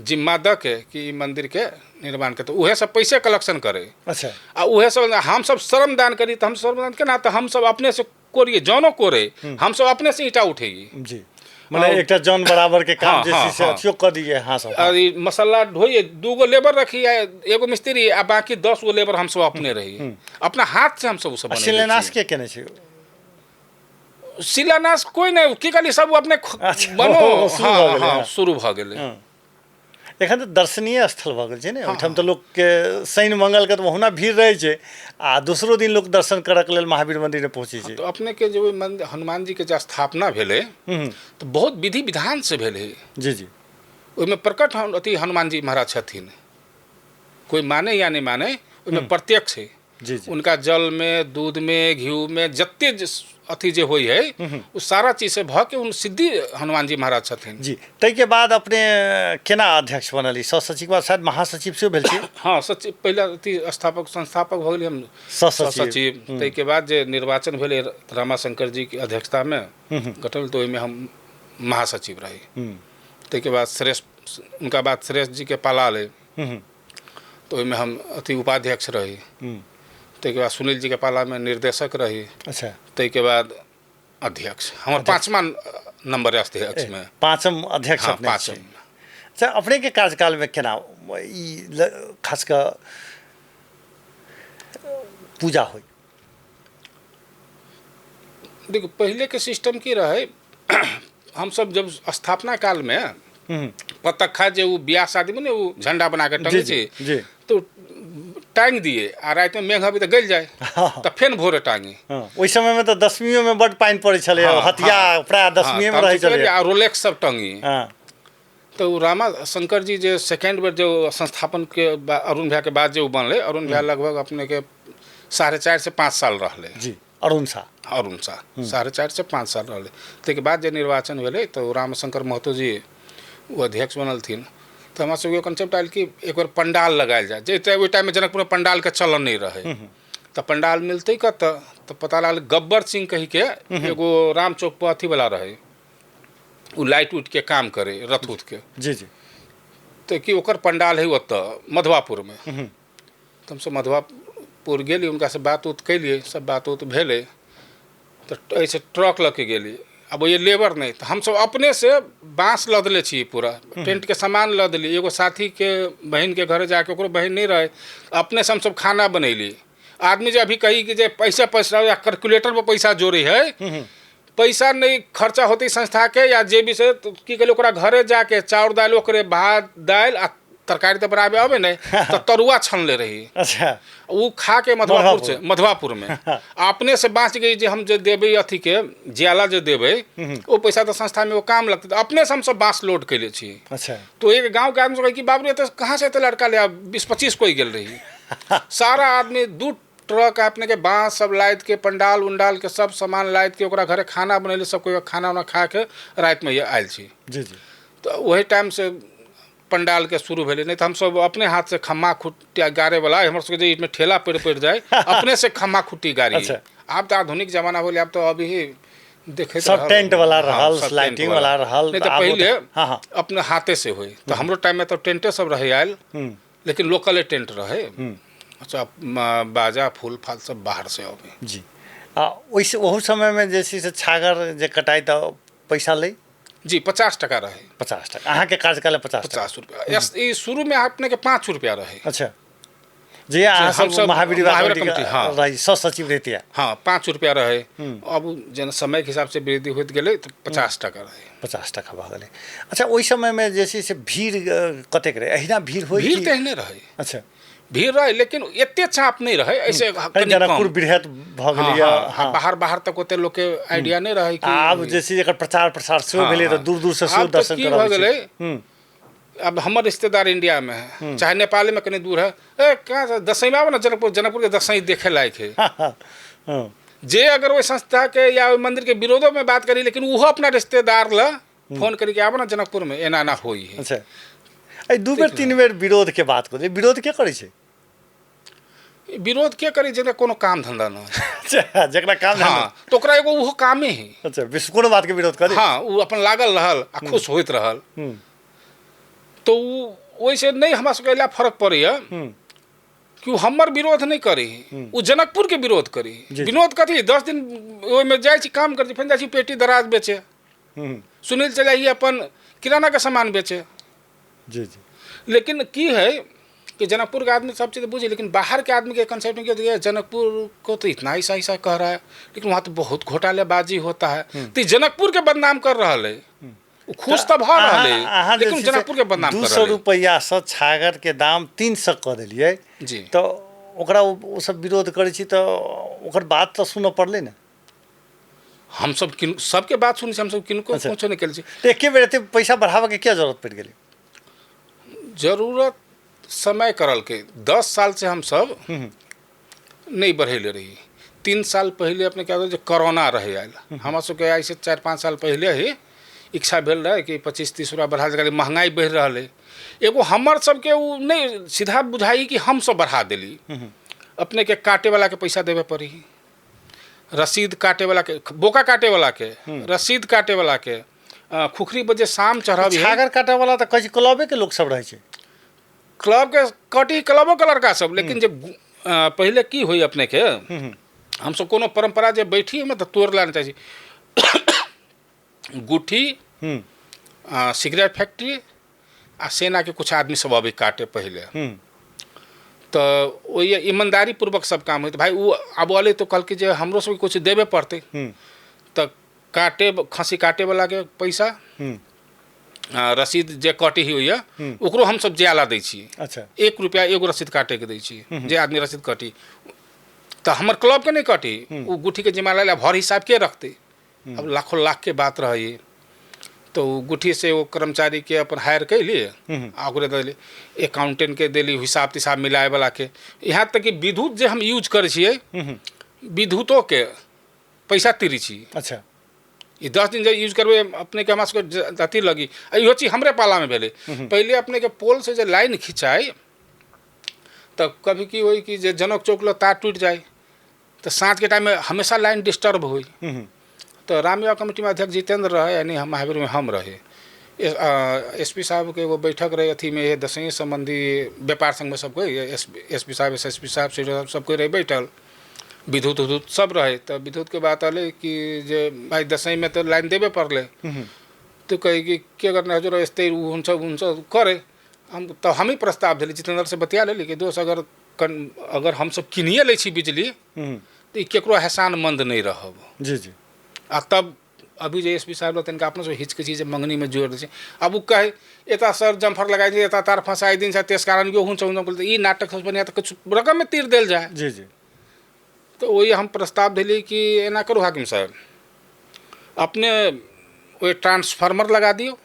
B: जिम्मा दऽ के कि ई मन्दिरके निर्माण के, तऽ उहे सब पैसे कलेक्शन करै। आ उहे सब हमसब श्रमदान करी। तऽ हम श्रमदान केना? तऽ हमसब अपने से कोरिए, जनो कोरे, हमसब अपने से ईंटा उठैए।
A: जी, मने एकटा जन बराबर के काम जे छै से अथियो कऽ दिए। हाँ, सब।
B: और ई मसाला ढोइए, 2 गो लेबर रखी, एगो मिस्त्री आ बाकी 10 गो लेबर हमसब अपने रहिए। अपना हाथ से हमसब ओ सब।
A: शिलान्यास के केने छै?
B: शिलान्यास कोइ नहि की कहली, सब अपने बनो। हाँ हाँ, शुरू भऽ गेलै।
A: एखन तऽ दर्शनीय स्थल भऽ गेल छै ने ओहिठाम। तऽ लोकके शनि मंगलके तऽ ओहुना भीड़ रहै छै आ दोसरो दिन लोक दर्शन करऽके लेल महावीर मन्दिरमे पहुँचै छै।
B: तऽ अपनेके जे ओहि मन्दिर हनुमान जीके जे स्थापना भेलै तऽ बहुत विधि विधान से भेलै।
A: जी जी
B: ओहिमे प्रकट अथी हनुमान जी महाराज छथिन। कोई माने या नहि माने, ओहिमे प्रत्यक्ष है।
A: जी जी
B: उनका जल में, दूध में, घी में जते अथी जे होइ है, ओ सारा चीज से भऽ के उन सिद्धि हनुमान जी महाराज छथिन।
A: जी, ताहिके बाद अपने केना अध्यक्ष बनली? सह सचिव बाद शायद महासचिव सेहो भेल छी?
B: हाँ, सचिव पहिले, अथी स्थापक संस्थापक भऽ गेलियै हम।
A: सचिव।
B: सचिव। ताहिके बाद जे निर्वाचन भेलै, रमाशंकर जी के अध्यक्षतामे गठन, तऽ ओहिमे हम महासचिव रही। ताहिके बाद श्रेष्ठ, उनका बाद श्रेष्ठ जी के पाला अलै, तऽ ओहिमे हम अथी उपाध्यक्ष रही। ताहिके बाद सुनील जीके पालामे निर्देशक रही। ताहिके बाद अध्यक्ष। हमर पाँचमा नंबर अध्यक्षमे।
A: पाँचम अध्यक्ष।
B: हाँ, पाँचम।
A: अच्छा, अपनेके कार्यकालमे केना ई खास कऽ पूजा होइ?
B: देखियौ, पहिलेके सिस्टम की रहै, हमसब जब स्थापना कालमे पतक्खा जे ओ बियाह शादीमे ने ओ झंडा बना के टंगे छै, तऽ टांगि दिए आ रातिमे मेघ अबै तऽ गलि जाय, तऽ फेर भोरे टांगी।
A: ओहि समयमे तऽ दसमीओमे बड्ड पानि पड़ै छलै, हथिया प्राय दसमीएमे रहै छलै।
B: आ रोलेक्स सब टंगी। तऽ ओ रामा शंकर जी जे सेकेंड बेर जे संस्थापनके अरुण भैयाके बाद जे ओ बनलै, अरुण भैया लगभग अपनेके 4.5 से 5 साल रहलै।
A: जी, अरुण शाह।
B: अरुण शाह 4.5 से 5 साल रहलै। ताहिके बाद जे निर्वाचन भेलै तऽ ओ रामशंकर महतो जी ओ अध्यक्ष बनलथिन। तऽ हमरा सबके कॉन्सेप्ट आयल कि एक बेर पंडाल लगायल जाय। जे ओहि टाइममे जनकपुरमे पंडालके चलन नहि रहै, तऽ पंडाल मिलतै कतऽ? तऽ पता लागल गब्बर सिंह कहिके एगो राम चौक पर अथीवला रहै, ओ लाइट उटके काम करे, रथ उथके।
A: जी जी
B: तऽ कि ओकर पंडाल है ओतऽ मधवापुरमे। तऽ हमसब मधवापुर गेली, हुनकासँ बात उत केलियै, सब बात उत भेलै। तऽ एहिसँ ट्रक लऽ के गेली। आब ओहि लेबर नहि, तऽ हमसब अपनेसँ बाँस लदले छी, पूरा टेंटके सामान लऽ देली। एगो साथीके बहिनके घरे जाके, ओकरो बहिन नहि रहै, अपनेसँ हमसब खाना बनैली। आदमी जे अभी कही कि जे पैसा पैसा या कैलकुलेटर पर पैसा जोड़े है, पैसा नहीं खर्चा होती संस्था के या जे भी से। तो की कहली, ओकरा घरे जाके चाउर दालि, ओकरे भात दालि आ तरकारी तऽ बनाबे अबे नहि, तऽ तरुआ छनले रही। ओ खा के मधुआपुर से, मधुआपुर में अपने से बाँच गई। जे हम जे देबै अथी के ज्याला जे देबै, ओ पैसा तऽ संस्था में ओ काम लगतै। तऽ अपने से हमसब बाँस लोड कैले छी। तो एक गाँव के आदमी सब कि बाप रे, तऽ कहाँ से एते लड़का ले? 20-25 कोई गेल रही। सारा आदमी 2 ट्रक अपने के बाँस सब लादि के, पंडाल उंडाल के सब सामान लादि के, ओकरा घरे खाना बनैले, सब कोई खाना उना खा के रातिमे आयल छी।
A: जी जी
B: तऽ ओहि टाइम से पंडाल के शुरू भेलै। नहि तऽ हमसब अपने हाथ से खम्मा खुट्टी गाड़े वाला, हमर सबके जे ठेला पड़ि पड़ि जाय, अपने से खम्मा खुट्टी गाड़ी। आब तऽ आधुनिक जमाना हो गेलै, आब तऽ अभी देखैत
A: सब टेंट वाला रहल, लाइटिंग वाला रहल।
B: नहि तऽ पहिले अपने हाथे से होइ। तऽ हमरो टाइममे तऽ टेंटे सब रहै आयल, लेकिन लोकले टेंट रहै। अच्छा, बाजा फूल फाल सब बाहर से अबै।
A: जी, आ ओहिसँ ओहू समयमे जे छै से छागर जे कटाइ तऽ पैसा लै?
B: जी, 50 टका रहै।
A: 50 टका। अहाँके कार्यकाल 50 टका?
B: 50 रुपया। ई शुरूमे अपनेके 5 रुपया रहै।
A: अच्छा, जे अहाँ सब
B: हमसब
A: महावीर युवा
B: महावीर
A: कमिटीके
B: कमिटी, हाँ।
A: रही सह सचिव रहती है।
B: हाँ, 5 रुपया रहे। अब जेना समयके हिसाबसँ वृद्धि होइत गेलै तऽ 50 टका रहै।
A: 50 टका भऽ गेलै। अच्छा, ओहि समयमे जे छै से भीड़ कतेक रहै? अहिना भीड़ होइ?
B: भीड़ तऽ एहने रहै। भीड़ रहै, लेकिन एते चाप नहि रहै, ऐसे कनि
A: जनकपुर
B: कम।
A: वृहत भऽ
B: हाँ,
A: गेलै।
B: हाँ,
A: हाँ।
B: बाहर बाहर तक ओते लोकके आइडिया नहि रहै कि
A: आब जे छै एकर प्रचार प्रसार सेहो भेलै तऽ दूर दूरसँ सेहो
B: आब तऽ
A: दर्शन
B: की
A: करऽ
B: भऽ
A: अबै छै।
B: गेलै, अब हमर रिश्तेदार इंडिया में है चाहे नेपाल में कहीं दूर है, ए कहाँ से दसैँ में आबो ना जनकपुर, जनकपुर के दसैँ देखे लायक है। जे अगर ओहि संस्था के या ओहि मंदिर के विरोधो में बात करी, लेकिन उहो अपना रिश्तेदार ला फोन करी के आबो ना जनकपुर में, एना एना होई है।
A: अच्छा, एहि 2 बेर 3 बेर विरोध के बात करू, विरोध के करै छै?
B: विरोध के करी? जेकरा कोनो काम धंधा न है।
A: अच्छा, जकरा काम धंधा।
B: हाँ, तो ओकरा एगो उहो कामे है।
A: अच्छा, विश्व कोनो बात के विरोध करी।
B: हाँ, उ अपन लागल रहल आ खुश होइत रहल। तो उ ओहिसे नहि हमरा सबके एला फर्क पड़ैया कि उ हमर विरोध नहि करी, उ जनकपुर के विरोध करी। विरोध कथी? 10 दिन ओहिमे जाइ छी, काम करै छी, फेर जाइ छी पेटी दराज बेचे। सुनील चल जाइए अपन किराना के सामान बेचे।
A: जी जी
B: लेकिन की है कि जनकपुर के आदमी सब चीज़ बुझे, लेकिन बाहर के आदमी के कंसेप्ट में क्या होता है, जनकपुर को तो इतना ऐसा ऐसा कह रहा है, लेकिन वहाँ तो बहुत घोटालेबाजी होता है, तो ई जनकपुर के बदनाम कर रहा है। उ खुश तऽ भऽ रहल है,
A: अहाँ जे
B: लेकिन
A: छै से
B: जनकपुर के बदनाम
A: दू
B: कर
A: सए
B: रहल है।
A: रुपैआसँ छागरके दाम 300 कऽ देलियै तऽ ओकरा ओ सब विरोध करै छी तऽ ओकर बात तऽ सुनऽ पड़लै ने?
B: हमसब किन सबके बात सुनै छी, हमसब किनको कुछो नहि केले छी।
A: तऽ एके बेर एते पैसा बढ़ाबऽके किया जरूरत पड़ि गेलै?
B: जरूरत समय करलकै। 10 साल से हमसब नहि बढ़ेले रही। 3 साल पहिले अपने क्या जे कोरोना रहे आयल, हमरा सबके आइ से 4-5 साल पहिले ही इच्छा भेल रहे कि 25-30 रुपया बढ़ा देल, महंगाई बढ़ि रहल है। एगो हमर सबके उ नहि सीधा बुझाई कि हमसब बढ़ा देली। अपने के काटे वाला के पैसा देवे पड़ी, रसीद काटे वाला के, बोका काटे वाला के, रसीद काटे वाला के, खुखरी बजे शाम चढ़ब।
A: छागर काटऽ वाला तऽ कहै छै क्लबे के लोक सब रहै छै।
B: क्लब के कटी, क्लबो के लड़का सब, लेकिन जे पहिले की होई अपने के, हमसब कोनो परंपरा जे बैठी ओहिमे तऽ तोड़ लाना चाहै छी। गुठी, सिगरेट फैक्ट्री आ सेना के कुछ आदमी सब अबै काटे पहिले। तऽ ओहि ईमानदारी पूर्वक सब काम होइत भाई। उ आब अलै तऽ कहलकै जे हमरो सबके कुछ देबे पड़तै। तऽ काटे, खस्सी काटे वाला के पैसा, रसीद जे कटी होइए ओकरो हमसब ज्याला दै छी। 1 रुपया एगो रसीद काटे के दै छी। जे आदमी रसीद कटी तऽ हमर क्लब के नहि कटी, उ गुठी के जिम्मा लै, भर हिसाब के रखतै? अब लाखों लाख के बात रहै। तो उ गुठी से वो कर्मचारी के अपन हायर कैली आ ओकरे देली, अकाउंटेंट के देली हिसाब तिसाब मिलाए वाला के। यहाँ तक कि विद्युत जे हम यूज करै छियै, विद्युतो के पैसा तिरै छी। ई 10 दिन जे यूज करबै अपने के, हमरा सबके अथी लगी। आ इहो चीज हमरे पालामे भेलै। पहिले अपने के पोल से जे लाइन खिंचाइ तऽ कभी की होइ कि जे जनक चौक लग तार टूटि जाय तऽ साँझके टाइममे हमेशा लाइन डिस्टर्ब होइ। तऽ राम युवा कमिटीमे अध्यक्ष जितेंद्र रहे, यानी हम महावीरमे हम रहे। एस पी साहबके एगो बैठक रहे अथीमे, दसैँ सम्बन्धी व्यापार संघमे सब कोइ, एस पी साहब, एस एस पी साहब, सी साहब, सब कोइ रहे बैठल, विद्युत उद्युत सब रहे। तऽ विद्युतके बात अलै कि जे भाइ दसैँमे तऽ लाइन देबे पड़लै। तऽ कहै कि के गर्ने हजुर, यस्तै उ हुन्छ उ हुन्छ करे। हम तऽ हमही प्रस्ताव देली, जितेंद्र से बतिया लेली कि दोस्त, अगर अगर हमसब किनिए लै छी बिजली तऽ ई केकरो एहसानमंद नहि रहब।
A: जी जी
B: आ तब अभी जे एस पी साहब रहतनि, अपनो सब हिचकिची जे मंगनीमे जोड़ि दै छै। आब उ कहै एता सर जम्फर लगाइ दिन, एता तार फँसाइ दिन छै, त्यस कारण यो हुन्छ हुन्छ। ई नाटक सबसँ बढ़िआँ तऽ किछु रकममे तीर देल जाय।
A: जी जी
B: तऽ ओहि हम प्रस्ताव देली कि एना करू हाकिम साहब, अपने ओहि ट्रांसफार्मर लगा दियौ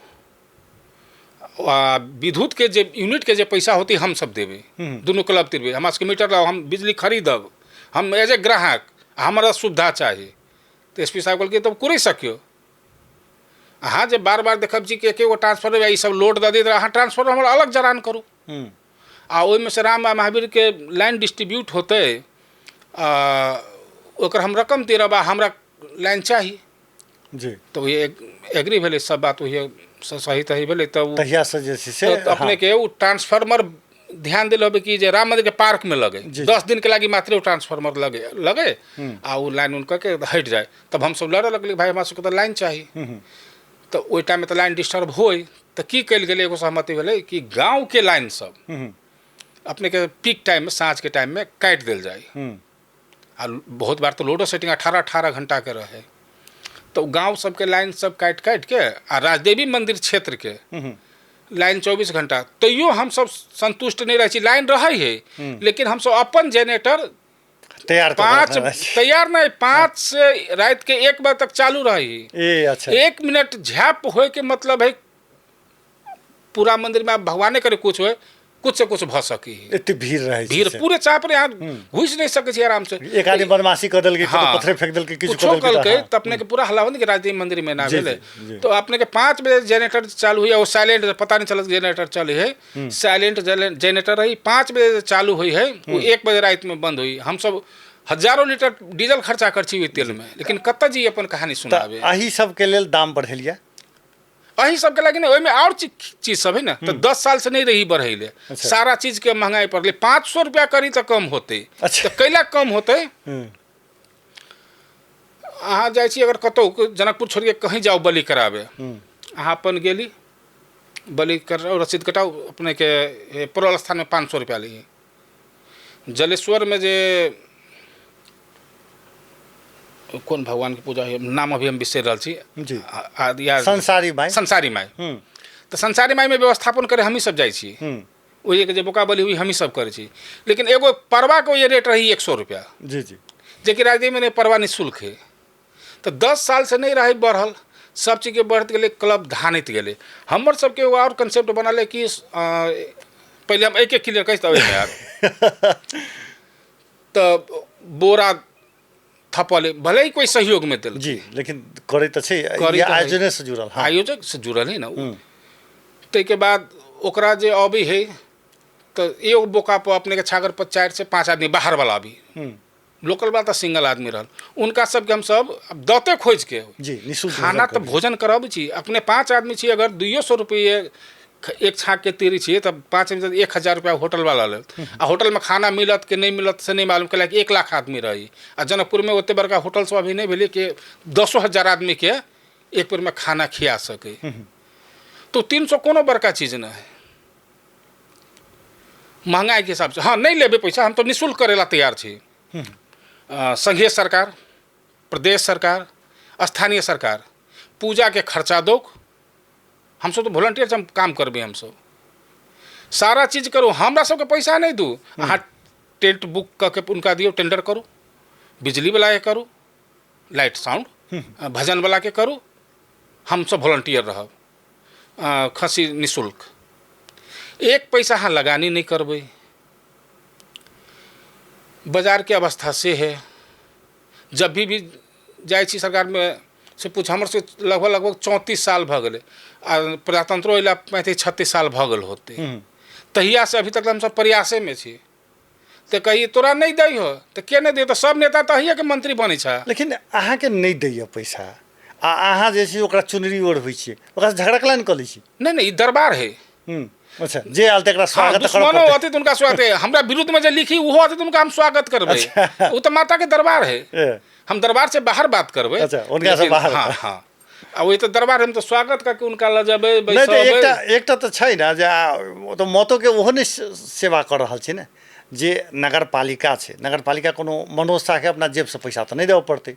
B: आ विद्युत के जे यूनिट के जे पैसा होतै हम सब देबै, दुनू क्लब तिरबै, हमरा सबके मीटर लगाउ, हम बिजली खरीदब, हम एज ए ग्राहक हमरा सुविधा चाही। तऽ एस पी साहब कहलकै तब करै सकियो अहाँ जे बार बार देखब छी कि एके गो ट्रांसफार्मर ई सब लोड दऽ दैत, अहाँ ट्रांसफार्मर हमर अलग जड़ान करू आ ओहिमे से राम आ महावीर के लाइन डिस्ट्रीब्यूट होतै, आ ओकर हम रकम तीरब आ हमरा लाइन चाही। तऽ ओहि एग्री भेलै, सब बात ओहि सही तही भेलै। तऽ ओ
A: तहियासँ जे छै से
B: तऽ अपने के ओ ट्रांसफार्मर ध्यान देल होबै कि जे राम मंदिर के पार्क में लगे, 10 दिन के लागी मात्र ओ ट्रांसफार्मर लगे लगे आ ओ लाइन उन करके हटि जाए। तब हमसब लड़े लगली, भाई हमरा सबके तऽ लाइन चाही। तऽ ओहि टाइममे तऽ लाइन डिस्टर्ब होय, तऽ की कयल गेलै, एगो सहमति भेलै कि गाँवके लाइन सब अपने के पीक टाइम में, साँझ के टाइम में काटि देल जाय। आ बहुत बार तऽ लोडो सेटिंग 18-18 घंटा के रहे, तऽ गाँव सबके लाइन सब काटि काटि के आ राजदेवी मंदिर क्षेत्र के लाइन 24 घंटा, तैयो हमसब संतुष्ट नहि रहै छी। लाइन रहै है लेकिन हमसब अपन जेनरेटर
A: तैयार
B: पाँच तैयार नहीं, 5 से रात के 1 बजे तक चालू रही।
A: ए अच्छा,
B: 1 मिनट झैप होए के मतलब है पूरा मंदिर में भगवाने करे कुछ होए, कुछ से कुछ भ सकी।
A: एते भीड़ रहे,
B: भीड़ पूरे चाप रहे, यहाँ घुस नहीं सके छी आराम से।
A: एक आदमी बदमाशी कर देलकै, हाँ, पत्थर फेंक देलकै, किछु
B: कर देलकै, तऽ अपने के पूरा हल्ला होने के राजदेवी मंदिर में ना भेलै। तो अपने के 5 बजे जेनरेटर चालू हुई, वो साइलेंट, पता नहीं चलत जेनरेटर चले है, साइलेंट जेनरेटर रही, 5 बजे चालू हुई है, वो 1 बजे रात में बंद हुई। हम सब हजारों लीटर डीजल खर्चा कर छी तेल में, लेकिन कतऽ जी अपन कहानी सुनाबे।
A: अही सबके लेल दाम बढ़ेलिया,
B: अही सबके लागी नहीं, ओहिमे और चीज सब है ना। तो 10 साल से नहीं रही बढ़ैले, सारा चीज के महंगाई पड़ले। 500 रुपया करी तऽ कम होते।
A: अच्छा,
B: तो कैला कम होते? अहाँ जाइ छी अगर कतहु जनकपुर छोड़िके कहीं जाउ बलि कराबे, अहाँ अपन गेली बलि कर रसीद कटाउ, अपने के परल स्थान में 500 रुपया ली। जलेश्वर में जे कोन भगवान के पूजा है, नाम अभी हम बिसरि रहल छी
A: जी, संसारी माई,
B: संसारी माई। तऽ संसारी माई में व्यवस्थापन करे हमही सब जाइ छी, ओहि के जे बोका बलि हुई हमही सब करै छी। लेकिन एगो परवा के ये रेट रही 100 रुपया।
A: जी जी,
B: जेकि राजदेवी में नहीं परवा निःशुल्क है। तो 10 साल से नहीं रही बढ़ल, सब चीज़के बढ़त गेलै, क्लब धानैत गेलै। हमर सबके एगो और कंसेप्ट बनल है कि पहिले हम एक एक क्लियर कहि तब तऽ बोरा थपल, भले ही कोई सहयोग में दिल
A: जी, लेकिन करे तऽ छै, आयोजने से जुड़ल।
B: हाँ। आयोजक से जुड़ल है ना। ताहिके बाद ओकरा जे अबै है तऽ एगो बोका पर अपने के छागर पर 4 से 5 आदमी बाहर वाला भी, लोकल वाला तऽ सिंगल आदमी रहल, उनका सबके हम सब अब दते खोज के
A: जी निःशुल्क
B: खाना तऽ भोजन करब छी। अपने 5 आदमी छी, अगर 200 रुपये एक छाक के तीरी छियै तब 5 आदमी 1000 रुपया होटल वाला लेत। आ होटल में खाना मिलत कि नहीं मिलत से नहीं मालूम, कैला 1 लाख आदमी रही। आ जनकपुर में ओते बड़का होटल सब अभी नहीं भेलै कि 10,000 आदमी के एक बेर में खाना खिया सके। तो 300 कोनो बड़का चीज नहीं है महंगाई के हिसाब से। हाँ, नहीं लेबै पैसा, हम तो निःशुल्क करेला तैयार छी। संघीय सरकार, प्रदेश सरकार, स्थानीय सरकार पूजा के खर्चा दो, हम सब तो वॉलंटियर हम काम करबे, हम सब सारा चीज करू, हमरा सबके पैसा नहीं दू। अहाँ टेंट बुक करके उनका दियौ, टेंडर करू, बिजली वाला के करू, लाइट साउंड भजन वाला के करू, हम सब वॉलंटियर रहब। खसी निःशुल्क, एक पैसा अहाँ लगानी नहीं करबै। बाजार के अवस्था से है, जब भी जाइ छी सरकार में से पूछ, हमर से लगभग लगभग 34 साल भऽ गेलै, आ प्रजातंत्रो अयला 35-36 साल भऽ गेल होतै, तहिया से अभी तक हमसब प्रयासे में छी। तऽ कहिए तोरा नहि दै हो तऽ के नहि दै, तऽ सब नेता तऽ अहिएके मंत्री बनै छै।
A: लेकिन अहाँके नहि दैया पैसा, आ अहाँ जे छै ओकरा चुनरी ओढ़बै छियै, ओकरा झगड़ा केला नहि कऽ लै छी?
B: नहीं नहीं, ई दरबार है।
A: अच्छा, जे आयल तकरा स्वागत करऽ
B: दुश्मनो अति उनका स्वागत है, हमरा विरुद्ध में जे लिखी ओहो अति उनका हम स्वागत करबै। ओ तऽ माता के दरबार है, हम दरबार से बाहर बात करबै।
A: अच्छा, उनका से बाहर।
B: हाँ हाँ, आ ओहि तऽ दरबार हम तऽ स्वागत करके उनका लऽ जेबै।
A: नहि तऽ एकटा एकटा तऽ छै ने जे ओ तऽ मतोके ओहो नहि सेवा कऽ रहल छै ने, जे नगरपालिका छै, नगरपालिका कोनो मनोज साहके अपना जेबसँ पैसा तऽ नहि देबऽ पड़तै।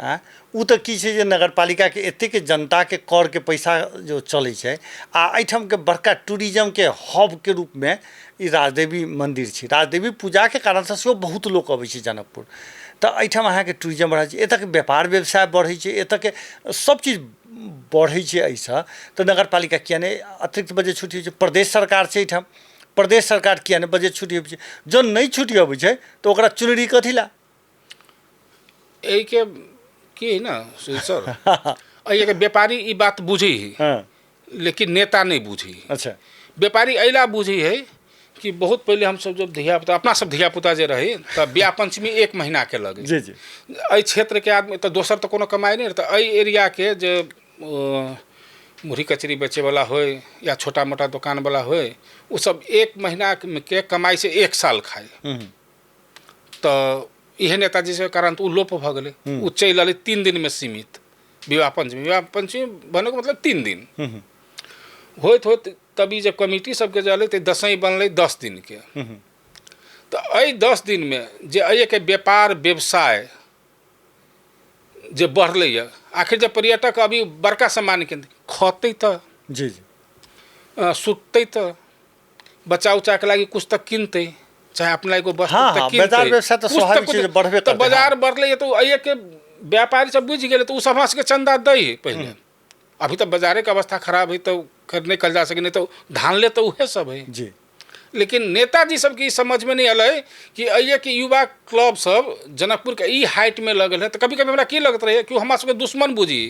A: आँय, ओ तऽ की छै जे नगरपालिकाके एतेक जनताके करके पैसा जो चलै छै, आ एहिठामके बड़का टूरिज्मके हबके रूपमे ई राजदेवी मन्दिर छै, राजदेवी पूजाके कारणसँ सेहो बहुत लोक अबै छै जनकपुर। तऽ एहिठाम अहाँके टूरिज्म बढ़ै छै, एतऽके व्यापार व्यवसाय बढ़ै छै, एतऽके सब चीज बढ़ै छै एहिसँ। तऽ नगरपालिका किआ नहि अतिरिक्त बजट छुट्टी होइ छै? प्रदेश सरकार छै एहिठाम, प्रदेश सरकार किआ नहि बजट छुट्टी अबै छै? जँ नहि छुट्टी अबै छै तऽ ओकरा चुनरी कथी लए?
B: एहिके की है ना सर, एहिके व्यापारी ई बात बुझै है, लेकिन नेता नहीं बुझै।
A: अच्छा,
B: व्यापारी एहिला बुझै है कि बहुत पहले हम सब जब धियापुता, अपना सब धियापुता जे रही, तऽ बियाह पंचमी 1 महीना के लगे।
A: जी जी,
B: एहि क्षेत्र के आदमी तऽ दोसर तऽ कोनो कमाइ नहि, तऽ एहि एरिया के जे मुरही कचरी बेचैवला होइ या छोटा मोटा दोकानवला होइ, ओ सब 1 महीना के कमाइ से 1 साल खाइ। तऽ इहे नेताजी के कारण तऽ ओ लोप भऽ गेलै, ओ चलि एलै 3 दिन में सीमित। विवाह पंचमी, विवाह पंचमी बनैके मतलब 3 दिन होइत होइत तब ई जब कमिटी सबके जे अलै तऽ दसैँ बनलै 10 दिनके। तऽ एहि 10 दिनमे जे एहिके व्यापार व्यवसाय जे बढ़लै यऽ, आखिर जे पर्यटक अभी बड़का सामान के खतै तऽ
A: जी जी
B: सुततै तऽ बच्चा उच्चाके लागि कुछ तऽ किनतै, चाहे अपना एगो वस्तु
A: हाँ,
B: तऽ
A: हाँ,
B: किनतै।
A: बाजार व्यवसाय तऽ
B: कुछ
A: स्वाभाविक
B: कुछ
A: छै जे बढ़बे
B: तऽ
A: करतै,
B: बाजार बढ़लै तऽ एहिके व्यापारी सब बुझि गेलै, तऽ ओ सब हमरा सबके चंदा दै है पहिले। अभी तऽ बाजारे के अवस्था खराब है तऽ खैर नहीं कल जा सके, नहीं तो धान ले तऽ उहे सब है
A: जी।
B: लेकिन नेताजी सबके ई समझ में नहीं अलै कि एहिए के युवा क्लब सब जनकपुर के ई हाइट में लगल है। तऽ कभी कभी हमरा की लगत रहे कि हमरा सबके दुश्मन बुझी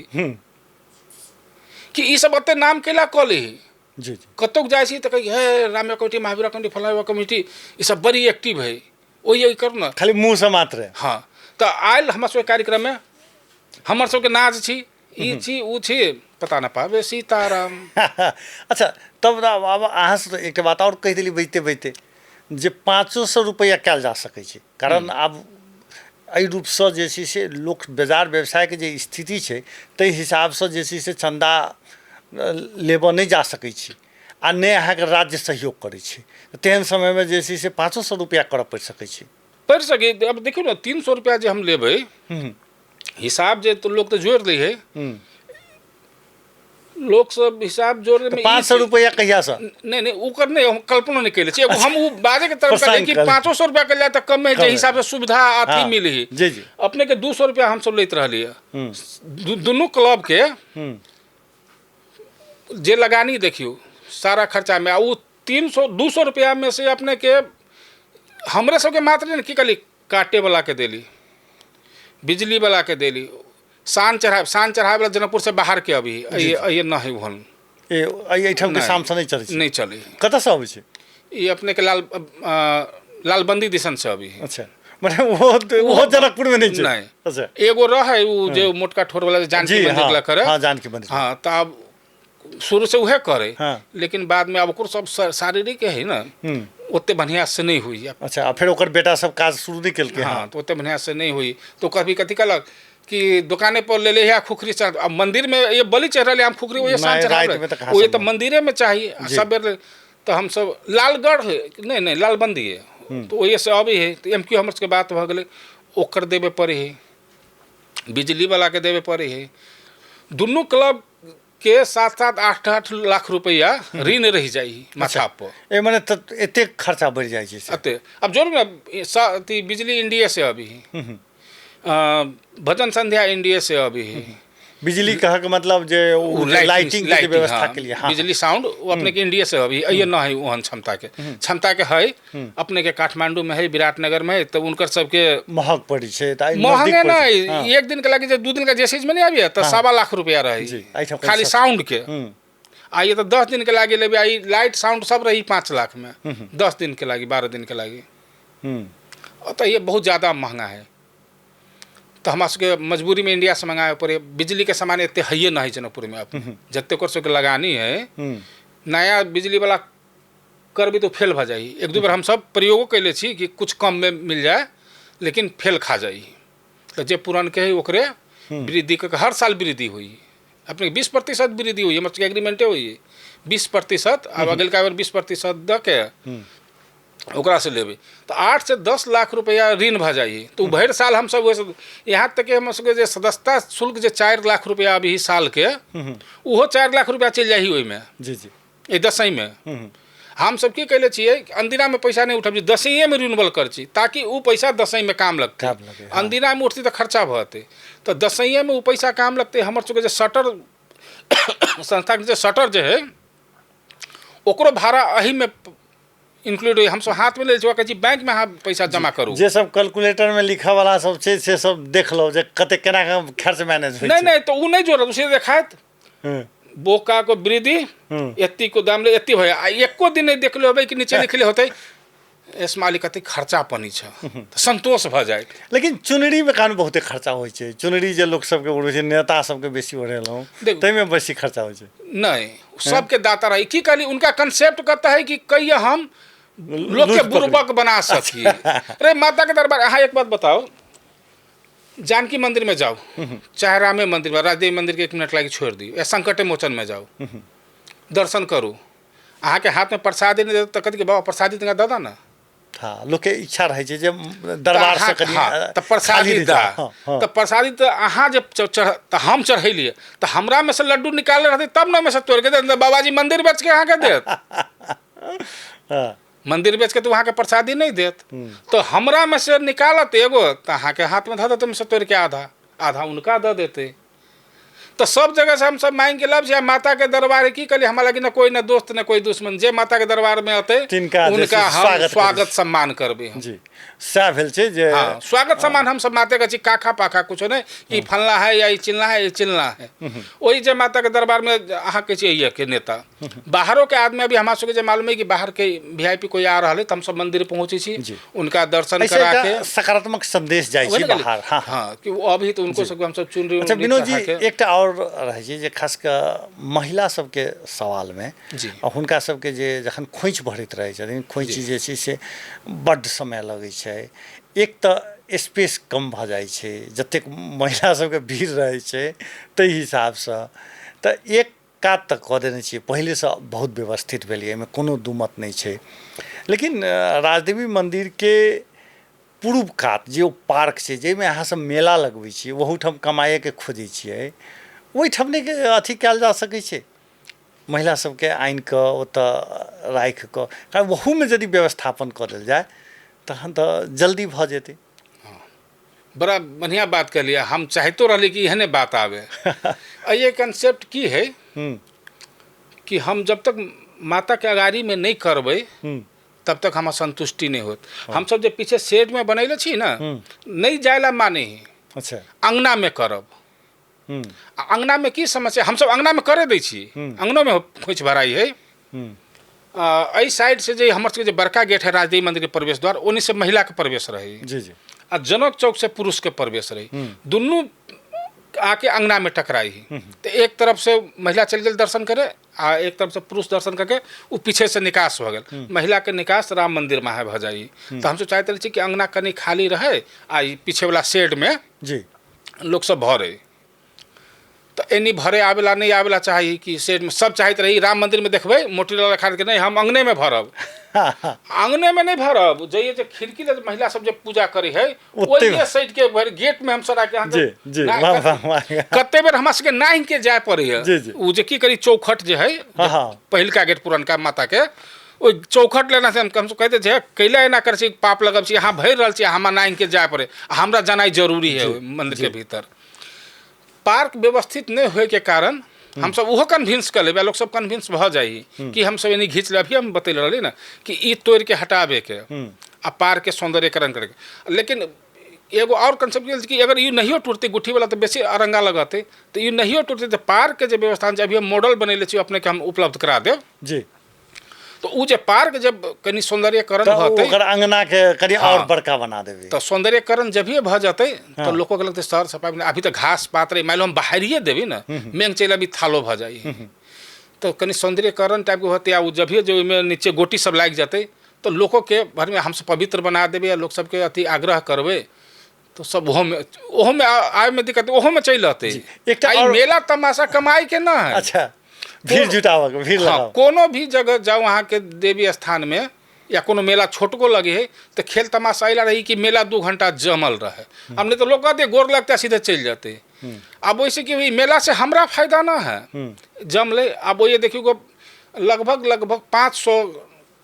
B: कि ई सब एते नाम केला कऽ ली।
A: जी जी
B: कतहु जाइ छी तऽ कहै हे राम कमिटी, महावीर कमिटी, फलाना कमिटी, ई सब बड़ी एक्टिव है, ओहि करू ने,
A: खाली मुँह से मात्र।
B: हाँ, तऽ आयल हमरा सबके कार्यक्रममे, हमर सबके नाच छी, ई छी, उ छी, पता न पावे सीताराम।
A: अच्छा, तब आब अहाँसँ तऽ एकटा बात आओर कहि देली बजिते बजिते जे 500 रुपैआ कयल जा सकै छै, कारण आब एहि रूपसँ जे छै से लोक बाजार व्यवसायके जे स्थिति छै ताहि हिसाबसँ जे छै से चन्दा लेबऽ नहि जा सकै छी आ नहि अहाँके राज्य सहयोग करै छै, तेहन समयमे जे छै से 500 रुपैआ करऽ पड़ि सकै छै।
B: पड़ि सकै। अब देखियौ ने, 300 रुपैआ जे हम लेबै, हिसाब जे तऽ लोक तऽ जोड़ि लै है, लोक सब हिसाब जोड़े में
A: 500 रुपैआ कहियासँ?
B: नहीं नहीं, ओकर नहीं, हम कल्पना नहीं कैले छी। एगो हम उ बाजे के तरफ कहलियै कि 500 रुपया के तऽ कम है, जे हिसाब से सुविधा अथी मिली।
A: जी जी
B: अपने के 200 रुपया हम सब लैत रहलियै दुनू क्लब के, जे लगानी देखियौ सारा खर्चा में, आ उ 300 200 रुपया में से अपने के हमरे सबके मात्र ने की कहली, काटे वाला के देली, बिजली वाला के देली, सान चढ़ा, सान चढ़ावे वाला जनकपुर से बाहर के अभी ये न है ओहन
A: एहिठाम के शाम से नहीं चलै छै,
B: नहीं चलै।
A: कतऽसँ अबै छै
B: ई? अपने के लालबंदी दिसन से अभी।
A: अच्छा, माने वो जनकपुर में नहीं छै?
B: नहीं।
A: अच्छा,
B: एगो रहे उ जे मोटका ठोर वाला जानकी मंदिर ला करे।
A: हाँ, जानकी मंदिर।
B: हाँ, तऽ अब शुरू से उहे करे,
A: हाँ।
B: लेकिन बाद में अब ओकर सब शारीरिक है ना, ओते बढ़िया से नहीं हुई।
A: अच्छा, आ फेर ओकर बेटा सब काज शुरू नहीं केलकै।
B: हाँ, तो ओते बढ़िया से नहीं हुई, तो कभी कथी कहलक कि दुकाने पर ले ले खुखरी चढ़, अब मंदिर में ये बलि चढ़ रहा, हम खुखरी वही
A: नहीं,
B: चढ़ा
A: रात में तो कहाँ
B: वही तो
A: संभव।
B: मंदिरे में चाहिए सब बेर, तो हम सब लालगढ़ नहीं नहीं लालबंदी है, तो वही से अभी है, तो एम क्यू हमर सबके बात भऽ गेलै, ओकर देबे पड़े है, बिजली वाला के देबे पड़े है, दुनू क्लब के 7-7, 8-8 लाख रुपया ऋण रहि जाइ माथा पर।
A: ए मने तऽ एतेक खर्चा बढ़ि जाइ छै से।
B: एते अब जोड़ू ने, अथी बिजली इंडिया से अभी, भजन संध्या इंडिया से अभी,
A: बिजली कहके मतलब जे उ लाइटिंग के व्यवस्था के लिए। हाँ,
B: बिजली साउंड वो अपने के इंडिया से अभी ये न है ओहन क्षमता के, क्षमता के है अपने के काठमांडू में है, विराटनगर में है, तो उनकर सबके
A: महग पड़ै छै, तऽ
B: महंगे
A: नजदीक पड़ै छै।
B: नहीं, एक दिन के लागी जे 2 दिन का जेसीज में नहीं आबिए तऽ 1.25 लाख रुपया रही
A: जी, एहिठाम
B: खाली साउंड के। आ ये तो 10 दिन के लागी लेबे, आई लाइट साउंड सब रही 5 लाख में, 10 दिन के लागी, 12 दिन के लागी। तो ये बहुत ज़्यादा महंगा है, तो हमरा सबके मजबूरी में इंडिया से मंगाए पड़े। बिजली के सामान एते है नहीं जनकपुर में, अब जते ओकर सबके लगानी है, नया बिजली वाला करबी तो फेल भऽ जाइ। 1-2 बेर हम सब प्रयोगो कैले छी कि कुछ कम में मिल जाए, लेकिन फेल खा जाइ। तो जे पुरान के है ओकरे वृद्धि के हर साल वृद्धि हुई, अपने 20% वृद्धि हुई, हमर सबके एग्रीमेंटे हुई 20%। आब अगिलका बेर 20% दऽ के ओकरा से लेबै तऽ 8 से 10 लाख रुपया ऋण भऽ जाइ। तऽ ओ भरि साल हमसब ओहिसँ, यहाँ तक कि हमर सबके जे सदस्यता शुल्क जे 4 लाख रुपया अभी साल के, ओहो 4 लाख रुपया चलि जाइ ओहिमे।
A: जी जी
B: एहि दसैँमे हमसब की कैले छियै, अनदिनामे पैसा नहि उठबै छी, दसैँएमे रिन्यूअल करै छी ताकि ओ पैसा दसैँमे काम लगतै।
A: काम लगे, हाँ।
B: अनदिनामे उठतै तऽ खर्चा भऽ जेतै, तऽ दसैँएमे ओ पैसा काम लगतै। हमर सबके जे शटर संस्थाके जे शटर जे है ओकरो भाड़ा एहिमे इंक्लूड होइ, हमसब हाथमे लै छी, कहै छी बैंकमे अहाँ पैसा जमा करू।
A: जे सब कैलकुलेटर में लिखऽ वाला सब छै से सब देख लो जे कते केना के खर्च मैनेज होइ
B: नहीं
A: छै।
B: नहीं, तो उ नहीं जोड़त, उसे देखायत बोका को वृद्धि एत्ती को दाम ले एत्ती भैया, आ एको दिन नहीं देखले होबै कि नीचे लिखले होतै एस मालिक कते खर्चा पनी छ, तऽ संतोष भऽ जाए।
A: लेकिन चुनरी में कान बहुते खर्चा होइ छै, चुनरी जे लोक सबके ओढ़ै छै, नेता सबके बेसी ओढ़ेलहुँ, ताहिमे बेसी खर्चा होइ छै।
B: नहीं, सबके दाता रही की कहली, उनका कंसेप्ट कहता है कि कहिया हम लोग के बुरबक बना सकी। अरे माता के दरबार, अहाँ एक बात बताओ, जानकी मंदिर में जाओ, चाहे रामे मंदिर में, राजदेवी मंदिर के 1 मिनट लागी छोड़ दियो, या संकटे मोचन में जाओ, दर्शन करू, अहाँके हाथमे प्रसादी नहि देत तऽ कहत कि बाबा प्रसादी तनिका दऽ दऽ ने।
A: हँ, लोकके इच्छा रहै छै जे दरबारसँ कनि
B: तऽ प्रसादी दऽ, तऽ प्रसादी तऽ अहाँ जे चढ़ तऽ हम चढ़ेलियै तऽ हमरामे से लड्डू निकालने रहतै तब ने ओहिमे से तोड़िके देत। बाबाजी मन्दिर बेचके अहाँके देत? मन्दिर बेचके तऽ अहाँके प्रसादी नहि देत। तऽ हमरामे से निकालत एगो तऽ अहाँके हाथमे धऽ देत, ओहिमे से तोड़िके आधा आधा हुनका दऽ देतै। तऽ सब जगह से हमसब मांगि के लब छै माता के दरबार की कहलियै, हमरा लग ने कोई ने दोस्त ने कोई दुश्मन, जे माता के दरबार में अतै
A: तिनका जे
B: उनका
A: छै
B: हम
A: स्वागत करै
B: स्वागत
A: छी।
B: सम्मान करबै हम।
A: जी, सएह भेल छै जे
B: हाँ, स्वागत सम्मान हम सब माते के छी, काखा पाखा कुछो नहि, ई फलना है या ई चिलना है, ई चिलना है। ओहि जे माता के दरबार में अहाँ कहै छियै के नेता, बाहरों के आदमी अभी हमरा सबके जे मालूम है कि बाहर के वीआईपी कोई आ रहल है तऽ हमसब मंदिर पहुँचे छी, उनका दर्शन
A: एहिसँ
B: करा
A: एकटा
B: के
A: सकारात्मक संदेश जाइ
B: वही
A: छै
B: ने कहली।
A: बाहर। हाँ,
B: हाँ, कि वो अभी तो उनको सबके हमसब चुनरी
A: अच्छा
B: उनरी
A: विनोद जी,
B: चढ़ा के।
A: एकटा आओर रहै छै जे खास कऽ महिला सबके सवालमे आ हुनका सबके जे जखन खोँइछ भरैत रहै छथिन, खोँइछ जे छै से बड्ड समय लगै छै। एक तऽ स्पेस कम भऽ जाइ छै, जतेक महिला सबके भीड़ रहै छै ताहि हिसाबसँ, तऽ एक कात तऽ कऽ देने छियै, पहिलेसँ बहुत व्यवस्थित भेलै, एहिमे कोनो दू मत नहि छै। लेकिन राजदेवी मन्दिरके पूर्व कात जे ओ पार्क छै जाहिमे अहाँ सब मेला लगबै छियै, ओहूठाम कमाइएके खोजै छियै, ओहिठाम नहि अथी कयल जा सकै छै? महिला सबके आनिकऽ ओतऽ राखिकऽ, कारण ओहूमे यदि व्यवस्थापन कऽ देल जाय तहन तऽ जल्दी भऽ जेतै।
B: बड़ा बढ़िया बात कहलियै, हम चाहितो रहली कि एहने बात आवे। ये कंसेप्ट की है कि हम जब तक माता के अगाड़ी में नहीं करबै तब तक हमरा संतुष्टि नहीं होत। हम सब जे पीछे शेड में बनैले छी ना, नहीं जायला माने ही। अंगना में करब। आ अंगना में की समस्या, हम सब अंगना में करे दै छी, अंगनो में खोइछ भराई है। एहि साइड से जे हमर सबके जे बड़का गेट है राजदेवी मंदिर के प्रवेश द्वार, ओनी से महिला के प्रवेश रही।
A: जी जी।
B: आ जनक चौक से पुरुष के प्रवेश रही, दुनू आके अंगना में टकराई ही। तो एक तरफ से महिला चल गेल दर्शन करे आ एक तरफ से पुरुष दर्शन करके वो पीछे से निकास हो गेल, महिला के निकास राम मंदिर में है भऽ जाइ। तो हमसब चाहते रहे छी कि अंगना कनी खाली रहे आ ई पीछे वाला शेड में लोग सब भरे। तऽ एनी भरे आबेला नहीं आबेला चाही कि शेड में सब चाहैत रही। राम मंदिर में देखबै मोटी लाल खान के, नहीं हम अंगने में भरब। अंगने में नहीं भरब, जइए जे खिड़की लग महिला सब जे पूजा करे है
A: ओते
B: ओहिए साइड के भरि गेट में हम सब आके अहाँके
A: जी, जी, वाह, वाह, वाह।
B: कते बेर हमरा सबके नाहि के जाय पड़े है।
A: जी, जी।
B: उ जे की करी चौखट जे है,
A: हाँ, हाँ।
B: पहिलका गेट पुरनका माता के, ओहि चौखट लेना से हम सब कहते जे कैला एना करै छी, पाप लगब छी, अहाँ भरि रहल छी, हमरा नाहि के जाय पड़े, हमरा जानाइ जरूरी है ओहि मंदिर के भीतर। पार्क व्यवस्थित नहीं होए के कारण हम सब ओहो कन्विंस कर लेबै, लोग सब कन्विंस भऽ जाइ कि हम सब एनी घींच ले। अभी हम बतैले रहली ना कि ई तोड़ के हटाबे के आ पार्क के सौंदर्यकरण करके। लेकिन एगो और कंसेप्ट कि अगर ई नहियो टूटते गुठी वाला तो बेसी अरंगा लगते, तो ई नहियो टूटते तो पार्क के जे व्यवस्था छै, अभी हम मॉडल बनेले छी अपने के हम उपलब्ध करा देब। तो उ जे पार्क जब कनी सौंदर्यकरण
A: तऽ
B: भऽ
A: ओकर अंगना के कनि और बड़का बना देबै।
B: तऽ सौंदर्यकरण जभिए भऽ जेतै तऽ लोको के लगतै सर सफाइ अभी तऽ घास पात रही, मान लो हम बाहरिए देबै ने, मेघ चलि अभी थालो भऽ जाइ, तऽ कनि सौंदर्यकरण टाइपके होतै। आ ओ जभिए जे ओहिमे नीचे गोटी सब लागि जेतै तऽ लोकोके भरिमे हमसब पवित्र बना देबै आ लोक सबके अथी आग्रह करबै तऽ सब ओहोमे आबैमे दिक्कत, ओहोमे चलि अतै।
A: एकटा
B: आ ई मेला तमाशा कमाइ के ना है।
A: अच्छा, भीड़ जुटाबऽ के, भीड़
B: हाँ,
A: लगाबऽ।
B: कोनो भी जगह जाउ अहाँके देवी स्थानमे या कोनो मेला छोटको लगे है तऽ खेल तमाशा एहि ला रही कि मेला 2 घंटा जमल रहे। अब नहीं तो लोग कहते गोर लगता सीधे चलि जाते। अब वैसे कि मेला से हमरा फायदा ना है जमले। अब वो ये देखियो लगभग 500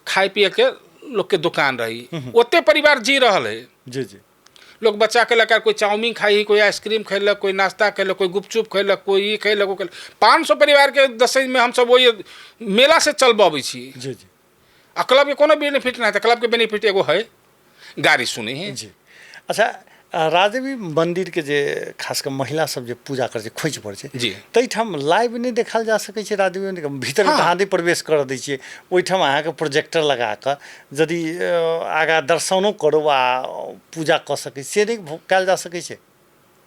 B: खाए पिए के लोग के दुकान रही, ओते परिवार जी रहल है।
A: जी जी।
B: लोग बच्चा के लगा कोई चाउमीन खाई, कोई आइसक्रीम खैलक, कोई नाश्ता खैलक, कोई गुपचुप खैलक, कोई ई खैलक, ओ खैलक। 500 परिवार के दसैँ में हम सब वही मेला से चलबबै छी।
A: जी जी।
B: आ क्लब के कोनो बेनिफिट नहीं है, क्लब के बेनिफिट एगो है गाड़ी सुने है।
A: जी। अच्छा, राजदेवी मंदिर के जे खास कर महिला सब जे पूजा करै छै, खोइछ भरै छै,
B: जी।
A: ताहिठाम लाइव नहि देखायल जा सकै छै। राजदेवी मंदिर के भीतर
B: हाँ।
A: तऽ अहाँ नहि प्रवेश करऽ दै छियै, ओहिठाम अहाँके प्रोजेक्टर लगा कऽ यदि आगाँ दर्शनो करू आ पूजा कऽ सकै से नहि कयल जा सकै छै।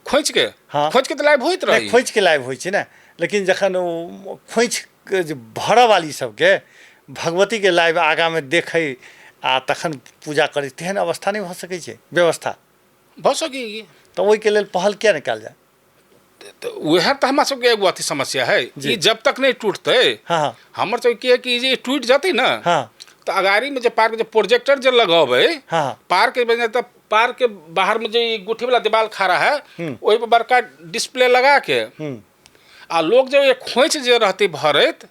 B: खोइछ के?
A: हाँ।
B: खोइछ के तऽ लाइव होइत
A: नहि,
B: रही।
A: खोइछ के लाइव होइ छै ने, लेकिन जखन ओ खोइछ के जे भरऽ वाली सबके भगवती के लाइव आगाँमे देखै आ तखन पूजा करै, तेहन अवस्था नहि भऽ सकै छै व्यवस्था
B: भऽ सकैए।
A: तऽ ओहिके लेल पहल किया नहि कयल जाय?
B: तऽ उएह तऽ हमरा सबके एगो अथी समस्या है। ई जब तक नहि टूटतै, हमर सबके की है कि जे टूटि जेतै ने तऽ अगाड़ीमे जे पार्क जे प्रोजेक्टर जे लगेबै, पार्क के बजाय तऽ पार्क के बाहर में जे ई गुठी वाला दीवार खड़ा है, ओहि पर बड़का डिस्प्ले लगा के आ लोग जे एक खोंइछ जे रहतै भरैत,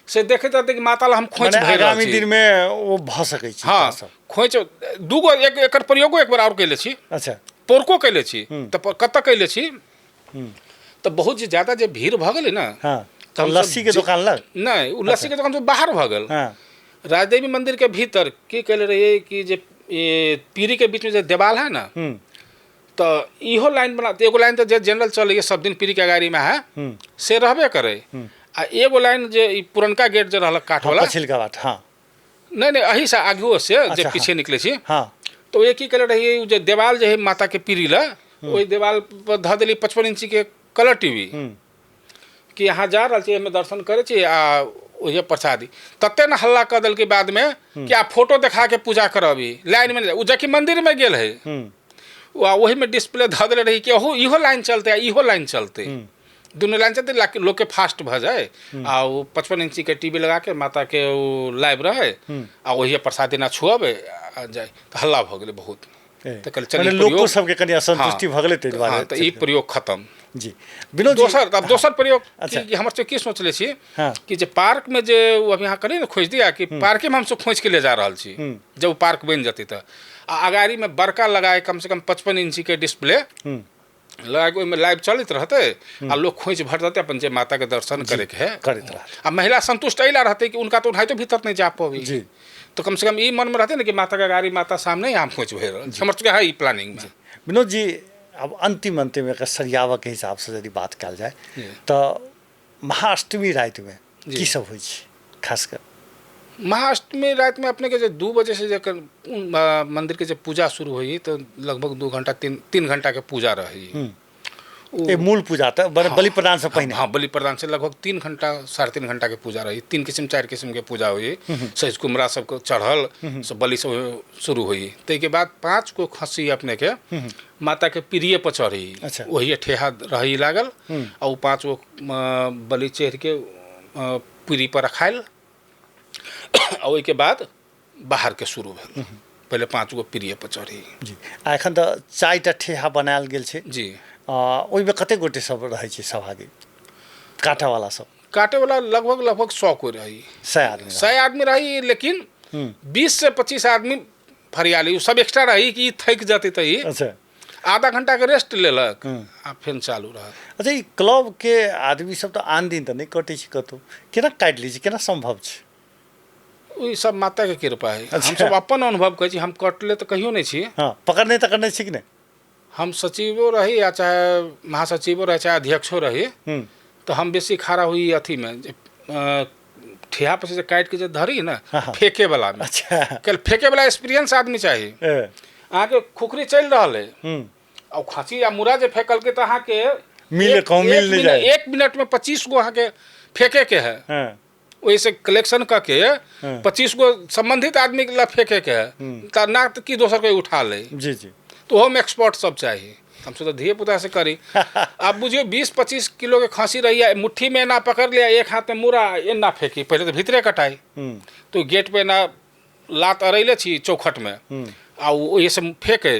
B: से देखैत रहतै कि माता ला हम खोंइछ
A: मने
B: भरि रहल
A: आगामी
B: छी।
A: दिन मे ओ भऽ सकै छै।
B: हँ,
A: सब
B: खोंइछ दूगो एक एकर प्रयोगो एक बार आओर कैले छी। पोरको कैले छी। तऽ कतऽ कैले छी? तऽ बहुत जे ज्यादा जे भीड़ भऽ गेलै ने, तऽ हमसब
A: लस्सी के दोकान लग?
B: नहि, ओ लस्सी के दोकान से बाहर भऽ गेल। राजदेवी मंदिर के भीतर की कैले रहियै कि जे पीढ़ी के बीच में जे देवाल है ना, तऽ इहो लाइन बना, एगो लाइन तऽ जे जनरल चलैए सब दिन पीढ़ी के अगाड़ी में है, से रहबे करे, आ एगो लाइन जे ई पुरनका गेट जे रहलक काठ वाला,
A: पछिलका बाट, हँ।
B: नहि नहि, एही से आगुओ से जे पीछे निकले छी। तऽ ओ की केले रहियै, ओ जे देवाल जे है माता के पीढ़ी ला, ओहि देवाल पर धऽ देली 55 इंची के कलर टीवी, कि अहाँ जा रहल छी, एहिमे दर्शन करै छी आ ओहे प्रसादी। तते ने हल्ला कऽ देलकै बादमे कि आब फोटो देखा के पूजा करबी, लाइन में ओ जबकि मंदिर में गेल है। ओ आ ओहिमे डिस्प्ले धऽ देले रही कि ओहो इहो लाइन चलतै आ इहो लाइन चलतै, दुनू लाइन चलतै, लाकि लोकके फास्ट भऽ जाय। आ ओ 55 इंची के टीवी लगा के माता के ओ लाइव रहै आ ओहिए प्रसादी ना छुअबै आ जाय। तऽ हल्ला भऽ गेलै बहुत। तऽ कहलियै चल
A: मने
B: ई
A: लोको
B: प्रयोग
A: सबके कनि असंतुष्टि भऽ गेलै ताहि दुआरे।
B: हँ, तऽ ई प्रयोग खतम।
A: जी विनोद जी।
B: दोसर, अब दोसर प्रयोग कि हमर सबके की सोचले छी कि जे पार्क में जे ओ अभी अहाँ कहलियै ने खोजि दिया, कि पार्के में हमसब खोजि के ले जा रहल छी। जब ओ पार्क बनि जेतै तऽ आ अगाड़ी में बड़का लगाए कम से कम 55 इंची के डिस्प्ले लगा के ओहिमे लाइव चलैत रहतै आ लोग खोजि भर देतै, अपन जे माता के दर्शन करे के है
A: करैत रहत।
B: आ महिला संतुष्ट एहि ला रहतै कि उनका तो ओनाहितो भीतर नहीं जा पबी, तो कम से कम ई मन में रहतै ने कि माता के गाड़ी माता सामने हम खोजि भरि रहल छी। हमर सबके है ई प्लानिंग में।
A: विनोद जी, आब अंतिम अंतिम एकर सरियाबऽके हिसाबसँ यदि बात कयल जाय तऽ महाअष्टमी रातिमे की सब होइ छै खास कऽ?
B: महाअष्टमी रातिमे अपनेके जे 2 बजे से जे मंदिर के जे पूजा शुरू होइ तऽ लगभग 2 घंटा 3 घंटा के पूजा रहै।
A: ए मूल पूजा तऽ बलि प्रदान से पहिने?
B: हाँ, बलि प्रदान से लगभग 3 घंटा 3.5 घंटा के पूजा रही। 3 किस्म 4 किस्म के पूजा हुई, सज कुमरा सबके चढ़ल, सब बलि सब शुरू हुई। ताहिके बाद 5 गो खस्सी अपने के माता के पीढ़िए पर चढ़ी। वही ठेहा रही लागल आ ओ 5 गो बलि चढ़ के पीढ़ी पर रखायल आ ओहिके बाद बाहर के शुरू भेल। पहिले 5 गो पीढ़िए पर चढ़ी।
A: जी, आ एखन तऽ 4टा ठेहा बनायल गेल छै।
B: जी।
A: ओहिमे कतेक गोटे सब रहै छै सहभागी, काटऽवला सब?
B: काटे वाला लगभग लगभग 100 कोई रही।
A: 100 आदमी?
B: 100 आदमी रही, लेकिन 20 से 25 आदमी फरियाली, सब एक्स्ट्रा रही कि ई थकि जेतै तऽ ई आधा घंटा के रेस्ट लेलक आ फेर चालू रहल।
A: अच्छा, ई क्लब के आदमी सब तऽ आन दिन तऽ नहि कटै छै कतहु, केना काटि लै छै, केना सम्भव छै?
B: ई सब माता के कृपा है। हमसब अपन अनुभव कहै छी, हम कटले तऽ कहियो नहि छी।
A: हँ, पकड़ने तकड़ने छी कि नहि?
B: हम सचिवो रही या चाहे महासचिवो रही चाहे अध्यक्षो रही, तऽ हम बेसी खड़ा हुई अथी में जे ठेहा पर से जे काटि के जे धरी ने, फेंके वाला में। कल फेंके वाला एक्सपीरियंस आदमी चाही। अहाँके खुखरी चलि रहल है आ खाँसी या मुरा जे फेंकलकै तऽ अहाँके
A: मिल कहूँ मिल नहि जाय।
B: 1 मिनट में 25 गो अहाँके फेंके के है। ओहिसँ कलेक्शन कऽ के 25 गो संबंधित आदमी के ला फेंके के है, तऽ ना तऽ की दोसर कोई उठा ले।
A: जी जी।
B: तऽ ओहोमे एक्सपर्ट सब चाही। हमसब तऽ धिये पुता से करी। आब बुझियौ 20-25 किलो के खस्सी रही, मुट्ठी में एना पकड़ लिया, एक हाथ में मुरा एना फेंकी, पहले तऽ भीतरे कटाई, तो गेट पे एना लात अड़ैले छी चौखट में आ ओहि से फेंके,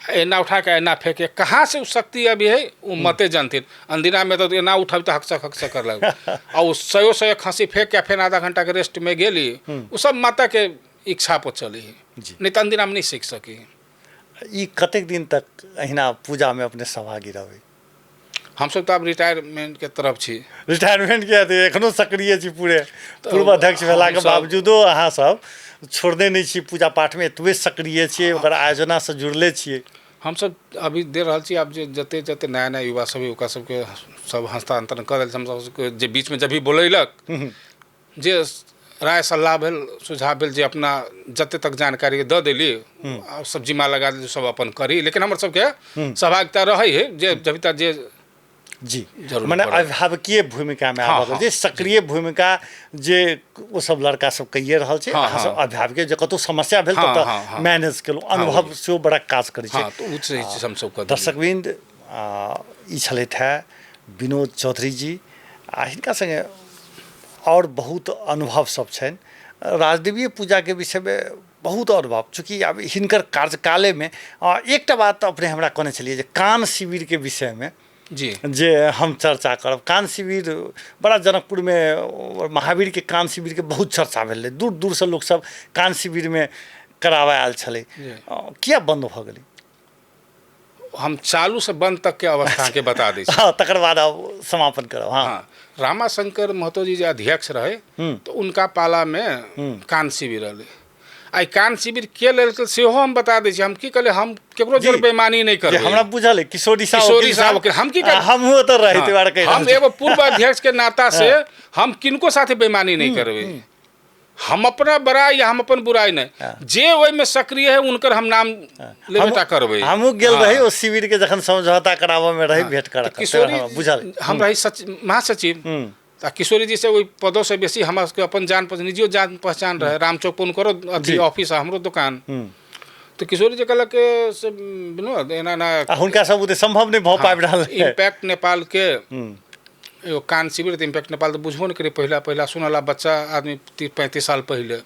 B: एना उठा के एना फेंके। कहाँ से उ शक्ति अभी है वो मते जानथिन। अंदिना में तो एना उठब तऽ हकसक हकसक कर लग आ ओ सयो सयो खस्सी फेंक के फेर आधा घंटा के रेस्ट में गेली। ओ सब माता के इच्छा पर चली, नहीं तऽ अंदिना में नहीं सीख सकी।
A: ई कतेक दिन तक अहिना पूजामे अपने सहभागी रहबै?
B: हमसब तऽ आब रिटायरमेंट के तरफ छी।
A: रिटायरमेंट के अथी एखनो सक्रिय छी पूरे? पूर्व अध्यक्ष भेलाके बावजूदो अहाँ सब छोड़ने नहि छी, पूजा पाठमे एतबे सक्रिय छियै, ओकर आयोजनासँ जुड़ले छियै।
B: हमसब अभी दे रहल छी। आब जे जते जते नया नया युवा सब है ओकरा सबके सब हस्तांतरण कऽ देल। हमसब जे बीचमे जब भी बोलैलक, जे राय सलाह भेल, सुझाव भेल, जे अपना जते तक जानकारी दऽ देली आ सब जिम्मा लगा देली, सब अपन करी, लेकिन हमर सबके सहभागिता रहै है जे जब तक जे जरूरी
A: मने
B: पड़ल।
A: अभिभावकीय भूमिकामे आबऽ जे सक्रिय भूमिका जे ओ सब लड़का सब कहिए रहल छै, अहाँ सब अभिभावकीय जे कतहु समस्या भेल तऽ मैनेज केलहुँ, अनुभव सेहो बड़ा काज करै छै।
B: तऽ ओ चीज हमसब कऽ देलियै।
A: दर्शकवृन्द, ई छलथि हे विनोद चौधरी जी आ हिनका सङ्गे आओर बहुत अनुभव सब छनि। राजदेवीय पूजाके विषयमे बहुत अनुभव, चूँकि आब हिनकर कार्यकालेमे एकटा बात अपने हमरा कहने छलियै जे कान शिविरके विषयमे
B: जी
A: जे हम चर्चा करब। कान शिविर बड़ा जनकपुरमे महावीरके कान शिविरके बहुत चर्चा भेल रहै, दूर दूरसँ लोकसब कान शिविरमे कराबऽ आयल छलै, किया बन्द भऽ गेलै?
B: हम चालू से बंद तक के अवस्था के बता दै छी।
A: हाँ, तकर बाद आब समापन करब। हाँ,
B: हाँ, रामाशंकर महतो जी जे अध्यक्ष रहे तो उनका पाला में कान शिविर रहलै। आ कान शिविर के लेलकै सेहो हम बता दै छी। हम की कहलियै, हम केकरो जोर बेईमानी नहि करबै।
A: हमरा बुझल है किशोरी साहु,
B: किशोरी साहु वकील, हम की कर-
A: हमहूँ ओतऽ रही, ताहि दुआरे कहि रहल
B: हम
A: छी।
B: एगो पूर्व अध्यक्ष के नाता से हम किनको साथे बेईमानी नहीं करबै। हम अपना बड़ाई या हम अपन बुराई नहीं, जे ओहिमे सक्रिय है उनकर हम नाम लेबे टा करबै।
A: हमहूँ गेल रही ओ शिविर के जखन समझौता कराबऽ में रही, भेंट करऽ
B: तऽ किशोरी
A: बुझल
B: हम रही महासचिव, आ किशोरी जी से ओहि पदों से बेसी हमरा सबके अपन जान पहचान, निजियो जान पहचान रहे। रामचौक पर हुनकरो अथी ऑफिस आ हमरो दुकान। तऽ किशोरी जी कहलक से विनोद एना एना
A: आ हुनका सब बुते संभव नहि भऽ पाबि रहल है।
B: इम्पैक्ट नेपाल के एगो कान शिविर, तऽ इम्पैक्ट नेपाल तऽ बुझबो नहि करै, पहिला पहिला सुनला बच्चा आदमी 30-35 साल पहिले।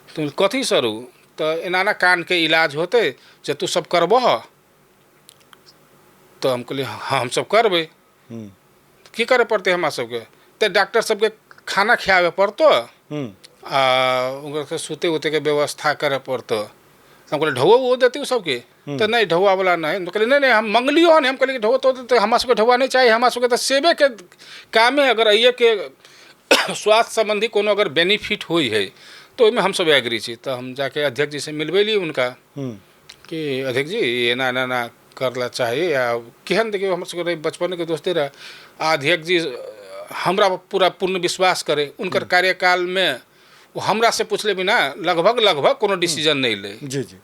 B: तऽ कथी सर उ? तऽ एना एना कानके इलाज होतै जे तू सब करबह? तऽ हम कहलियै हँ हमसब करबै। की करय पड़तै हमरा सबके? तऽ डॉक्टर सबके खाना खियाबे पड़तो आ ओकर सुते उते के व्यवस्था करय पड़तो। हम कहलियै ढौआ उहो देतै ओ सबके? तऽ नहि ढौआ वाला नहि। हम कहलियै नहि नहि हम मंगलियो हन। हम कहलियै ढौआ तो देतै, हमरा सबके ढौआ नहि चाही, हमरा सबके तऽ सेवेके कामे अगर एहिके स्वास्थ्य सम्बन्धी कोनो अगर बेनिफिट होइ है तऽ ओहिमे हमसब एग्री छी। तऽ हम जाके अध्यक्ष जी से मिलबेली हुनका कि अध्यक्ष जी एना एना एना करला चाही आ केहन देखियौ हमर सबके रहै बचपनके दोस्ते रहै। आ अध्यक्ष जी हमरा पर पूरा पूर्ण विश्वास करे, उनकर कार्यकालमे ओ हमरा से पूछले बिना लगभग लगभग कोनो डिसीजन नहि लै।
A: जी जी।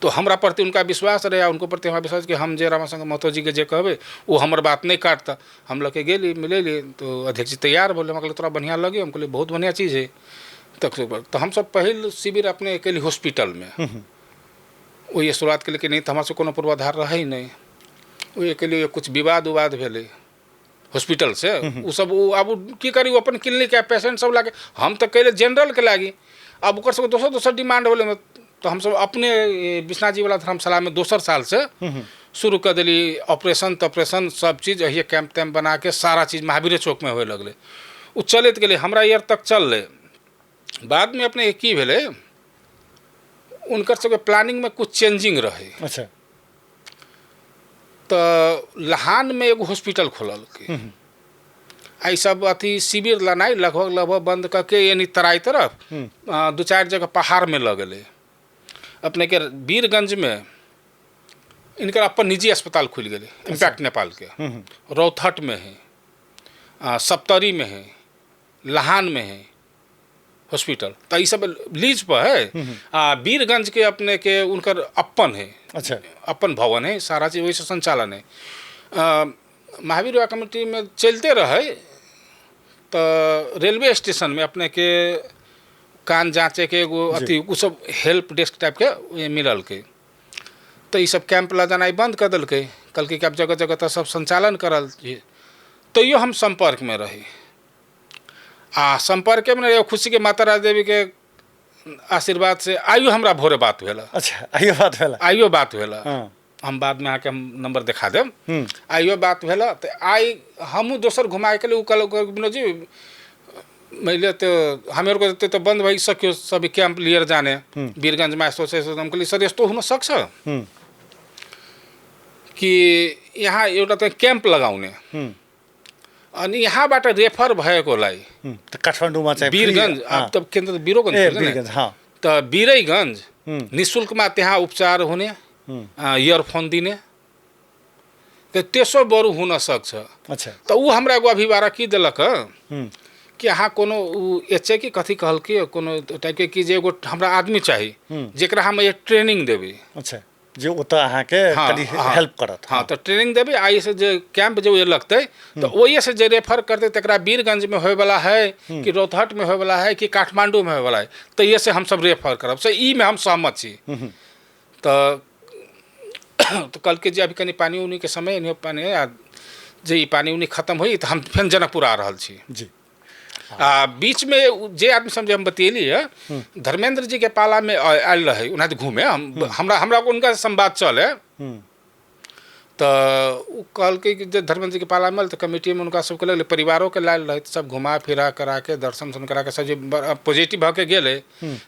B: तो हमरा प्रति उनका विश्वास रहे आ उनको प्रति हमरा विश्वास कि हम जे रामाशंकर महतो जीके जे कहबै ओ हमर बात नहि काटता। हम लऽ के गेली मिलेली तो अध्यक्ष जी तैयार भेलै। हमरा कहलक तोरा बढ़िआँ लगे? हम कहलियै बहुत बढ़िआँ चीज है। तऽ हमसब पहिल शिविर अपने केली हॉस्पिटलमे, ओहि शुरुआत केलकै। नहि तऽ हमरा सबके कोनो पूर्वाधार रहै नहि। ओहिके लिए कुछ विवाद उवाद भेलै हॉस्पिटल से ओ सब। ओ आब की करी, ओ अपन क्लिनिक के पेशेंट सब लागे, हम तऽ कैले जनरल के लागी, आब ओकर सबके दोसर दोसर डिमांड होलै। तऽ हमसब अपने विश्वनाथ जी वाला धर्मशालामे दोसर साल से शुरू कऽ देली ऑपरेशन तॉपरेशन सब चीज। एहिए कैंप तैम्प बनाके सारा चीज महावीरे चौकमे होए लगलै। ओ चलैत गेलै, हमरा ईयर तक चललै। बादमे अपने की भेलै, उनकर सबके प्लानिंगमे कुछ चेंजिंग रहै। तऽ लहानमे एगो हॉस्पिटल खोललकै आ ई सब अथी शिविर लेनाइ लगभग लगभग बंद कऽ के यानी तराई तरफ दू चारि जगह पहाड़मे लऽ गेलै। अपनेके वीरगंजमे इनकर अपन निजी अस्पताल खुलि गेलै इम्पैक्ट नेपालके, रौथटमे है, सप्तरीमे है, लहानमे है हॉस्पिटल। तऽ ई सब लीज पर है। आ वीरगंज के अपने के उनकर अपन है। अपन भवन है, सारा चीज वही से संचालन है। महावीर युवा कमेटी में चलते रहे तऽ रेलवे स्टेशन में अपने के कान जाँचे के एगो अथी उ सब हेल्प डेस्क टाइप के मिललकै। तऽ ई सब कैंप लगेनाइ बंद कऽ देलकै, कहलकै कि आब जगह जगह तऽ सब संचालन करल। तैयो हम सम्पर्क में रही आ सम्पर्केमे नहि, खुशीके माता राज देवीके आशीर्वाद से आइयो हमरा भोरे बात भेल।
A: अच्छा, आइयो बात भेल?
B: आइयो बात भेल। हम बादमे अहाँके हम नंबर देखा देब। आइयो बात भेल। तऽ आइ हमहूँ दोसर घुमाके ओ कहलक विनोद जी मैले तो हामीहरूको त्यो त बन्द भइसक्यो सबै क्याम्प लिएर जाने वीरगन्जमा यस्तो छ यस्तो। हम कहलियै सर यस्तो हुनसक्छ कि यहाँ एउटा चाहिँ क्याम्प लगाउने अनि यहाँबाट रेफर भएकोलाई
A: त काठमाडौँमा चाहिँ
B: वीरगन्ज, अब त केन्द्र त वीरगन्ज, त वीरगन्ज निःशुल्कमा त्यहाँ उपचार हुने, इयरफोन दिने, त त्यसो बरु हुन सक्छ।
A: अच्छा।
B: त ऊ हमरा एगो अभिवारा की देलक कि अहाँ कोनो ऊ एच कि कथी कहलकै कोनो टाइपके कि जे एगो हमरा आदमी चाही जेकरा हम एक ट्रेनिंग देबै।
A: अच्छा, जे ओतऽ अहाँके कनि हेल्प करत।
B: हाँ, तऽ ट्रेनिंग देबै आ एहिसँ जे कैंप जे लगतै तऽ ओहिसँ जे रेफर करतै तकरा वीरगंजमे होयवला है कि रौतहटमे होयवला है कि काठमाण्डूमे होयवला है, तऽ एहिसँ हमसब रेफर करब। से ई मे हम सहमत छी। तऽ कहलकै जे अभी कनि पानि उनीके समय एनाहियो पानि है आ जे ई पानि उनी खत्म होई तऽ हम फेर जनकपुर आ रहल छी।
A: जी।
B: आ बीचमे जे आदमी सब जे हम बतियेली है, धर्मेंद्र जी के पालामे आयल रहै ओनाहिते घूमे, हम हमरा हमरा उनका से संवाद चले, तऽ ओ कहलकै कि जे धर्मेंद्र जी के पालामे आयल तऽ कमिटीमे हुनका सबके लगलै, परिवारोके लायल रहै, तऽ सब घुमा फिरा कराके दर्शन उर्शन कराके सब जे पॉजिटिव भऽ के गेलै।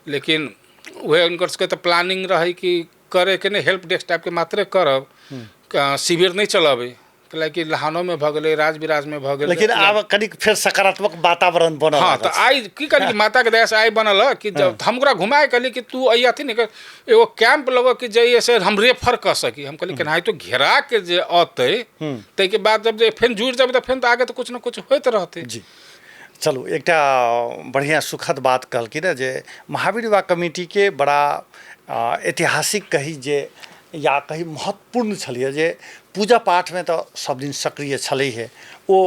B: लेकिन उहे हुनकर सबके तऽ प्लानिंग रहै कि करैके नहि, हेल्प डेस्क टाइपके मात्रे करब, शिविर नहि चलबै, कैलाकि लहानोमे भऽ गेलै, राज बिराजमे भऽ गेलै।
A: लेकिन आब कनिक फेर सकारात्मक वातावरण बनल।
B: हाँ, तऽ आइ की कहली कि माताके दयासँ आइ बनल हँ कि जब हम ओकरा घुमाए कहली कि तू अइ अथी ने एगो कैंप लगो कि जइए से हम रेफर कऽ सकी। हम कहली केनाहितो घेराके जे अतै, ताहिके बाद जब जे फेर जुड़ि जेबै तऽ फेर तऽ आगे तऽ किछु ने किछु होइत रहतै।
A: जी, चलू, एकटा बढ़िआँ सुखद बात कहलखिन हँ जे महावीर युवा कमिटीके बड़ा ऐतिहासिक कही जे या कही महत्वपूर्ण छलैए जे पूजा पाठमे तऽ सब दिन सक्रिय छलैहे, ओ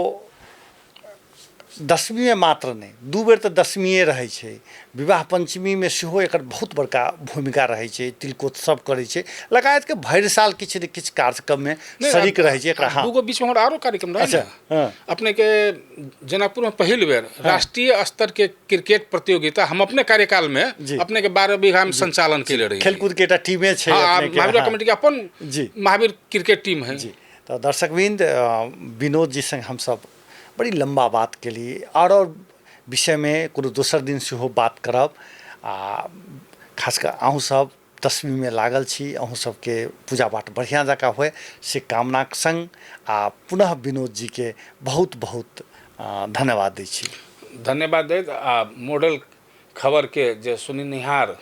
A: दशमीमे मात्र नहि, दू बेर तऽ दशमीए रहै छै, विवाह पञ्चमीमे सेहो एकर बहुत बड़का भूमिका रहै छै, तिलकोत्सव करै छै, लगायतके भरि साल किछु ने किछु कार्यक्रममे शरीक रहै छै एकरा। हाँ,
B: दूगो बीचमे हमर आरो कार्यक्रम रहै।
A: अच्छा।
B: ने अपनेके जनकपुरमे पहिल बेर राष्ट्रीय स्तरके क्रिकेट प्रतियोगिता हम अपने कार्यकालमे अपनेके 12 बीघामे संचालन केले रही।
A: खेलकूदके एकटा टीमे छै।
B: महावीर कमिटीके अपन महावीर क्रिकेट टीम है।
A: जी, तऽ दर्शकवृन्द, विनोद जी संग हमसब बड़ी लम्बा बात केली, आओर विषयमे कोनो दोसर दिन सेहो बात करब। आ खास कऽ अहूँ सब दशमीमे लागल छी, अहूँ सबके पूजा पाठ बढ़िआँ जकाँ होय से कामनाक संग आ पुनः विनोद जीके बहुत बहुत धन्यवाद दै छी।
B: धन्यवाद दैत आ मॉडल खबरके जे सुननिहार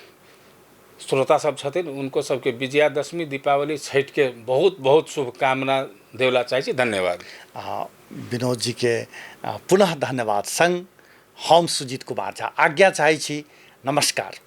B: श्रोता सब छथिन उनको सबके विजयादशमी, दीपावली, छठिके बहुत बहुत शुभकामना देवला चाहै छी। धन्यवाद।
A: आ विनोद जीके पुनः धन्यवाद संग हम सुजीत कुमार झा आज्ञा चाहै छी। नमस्कार।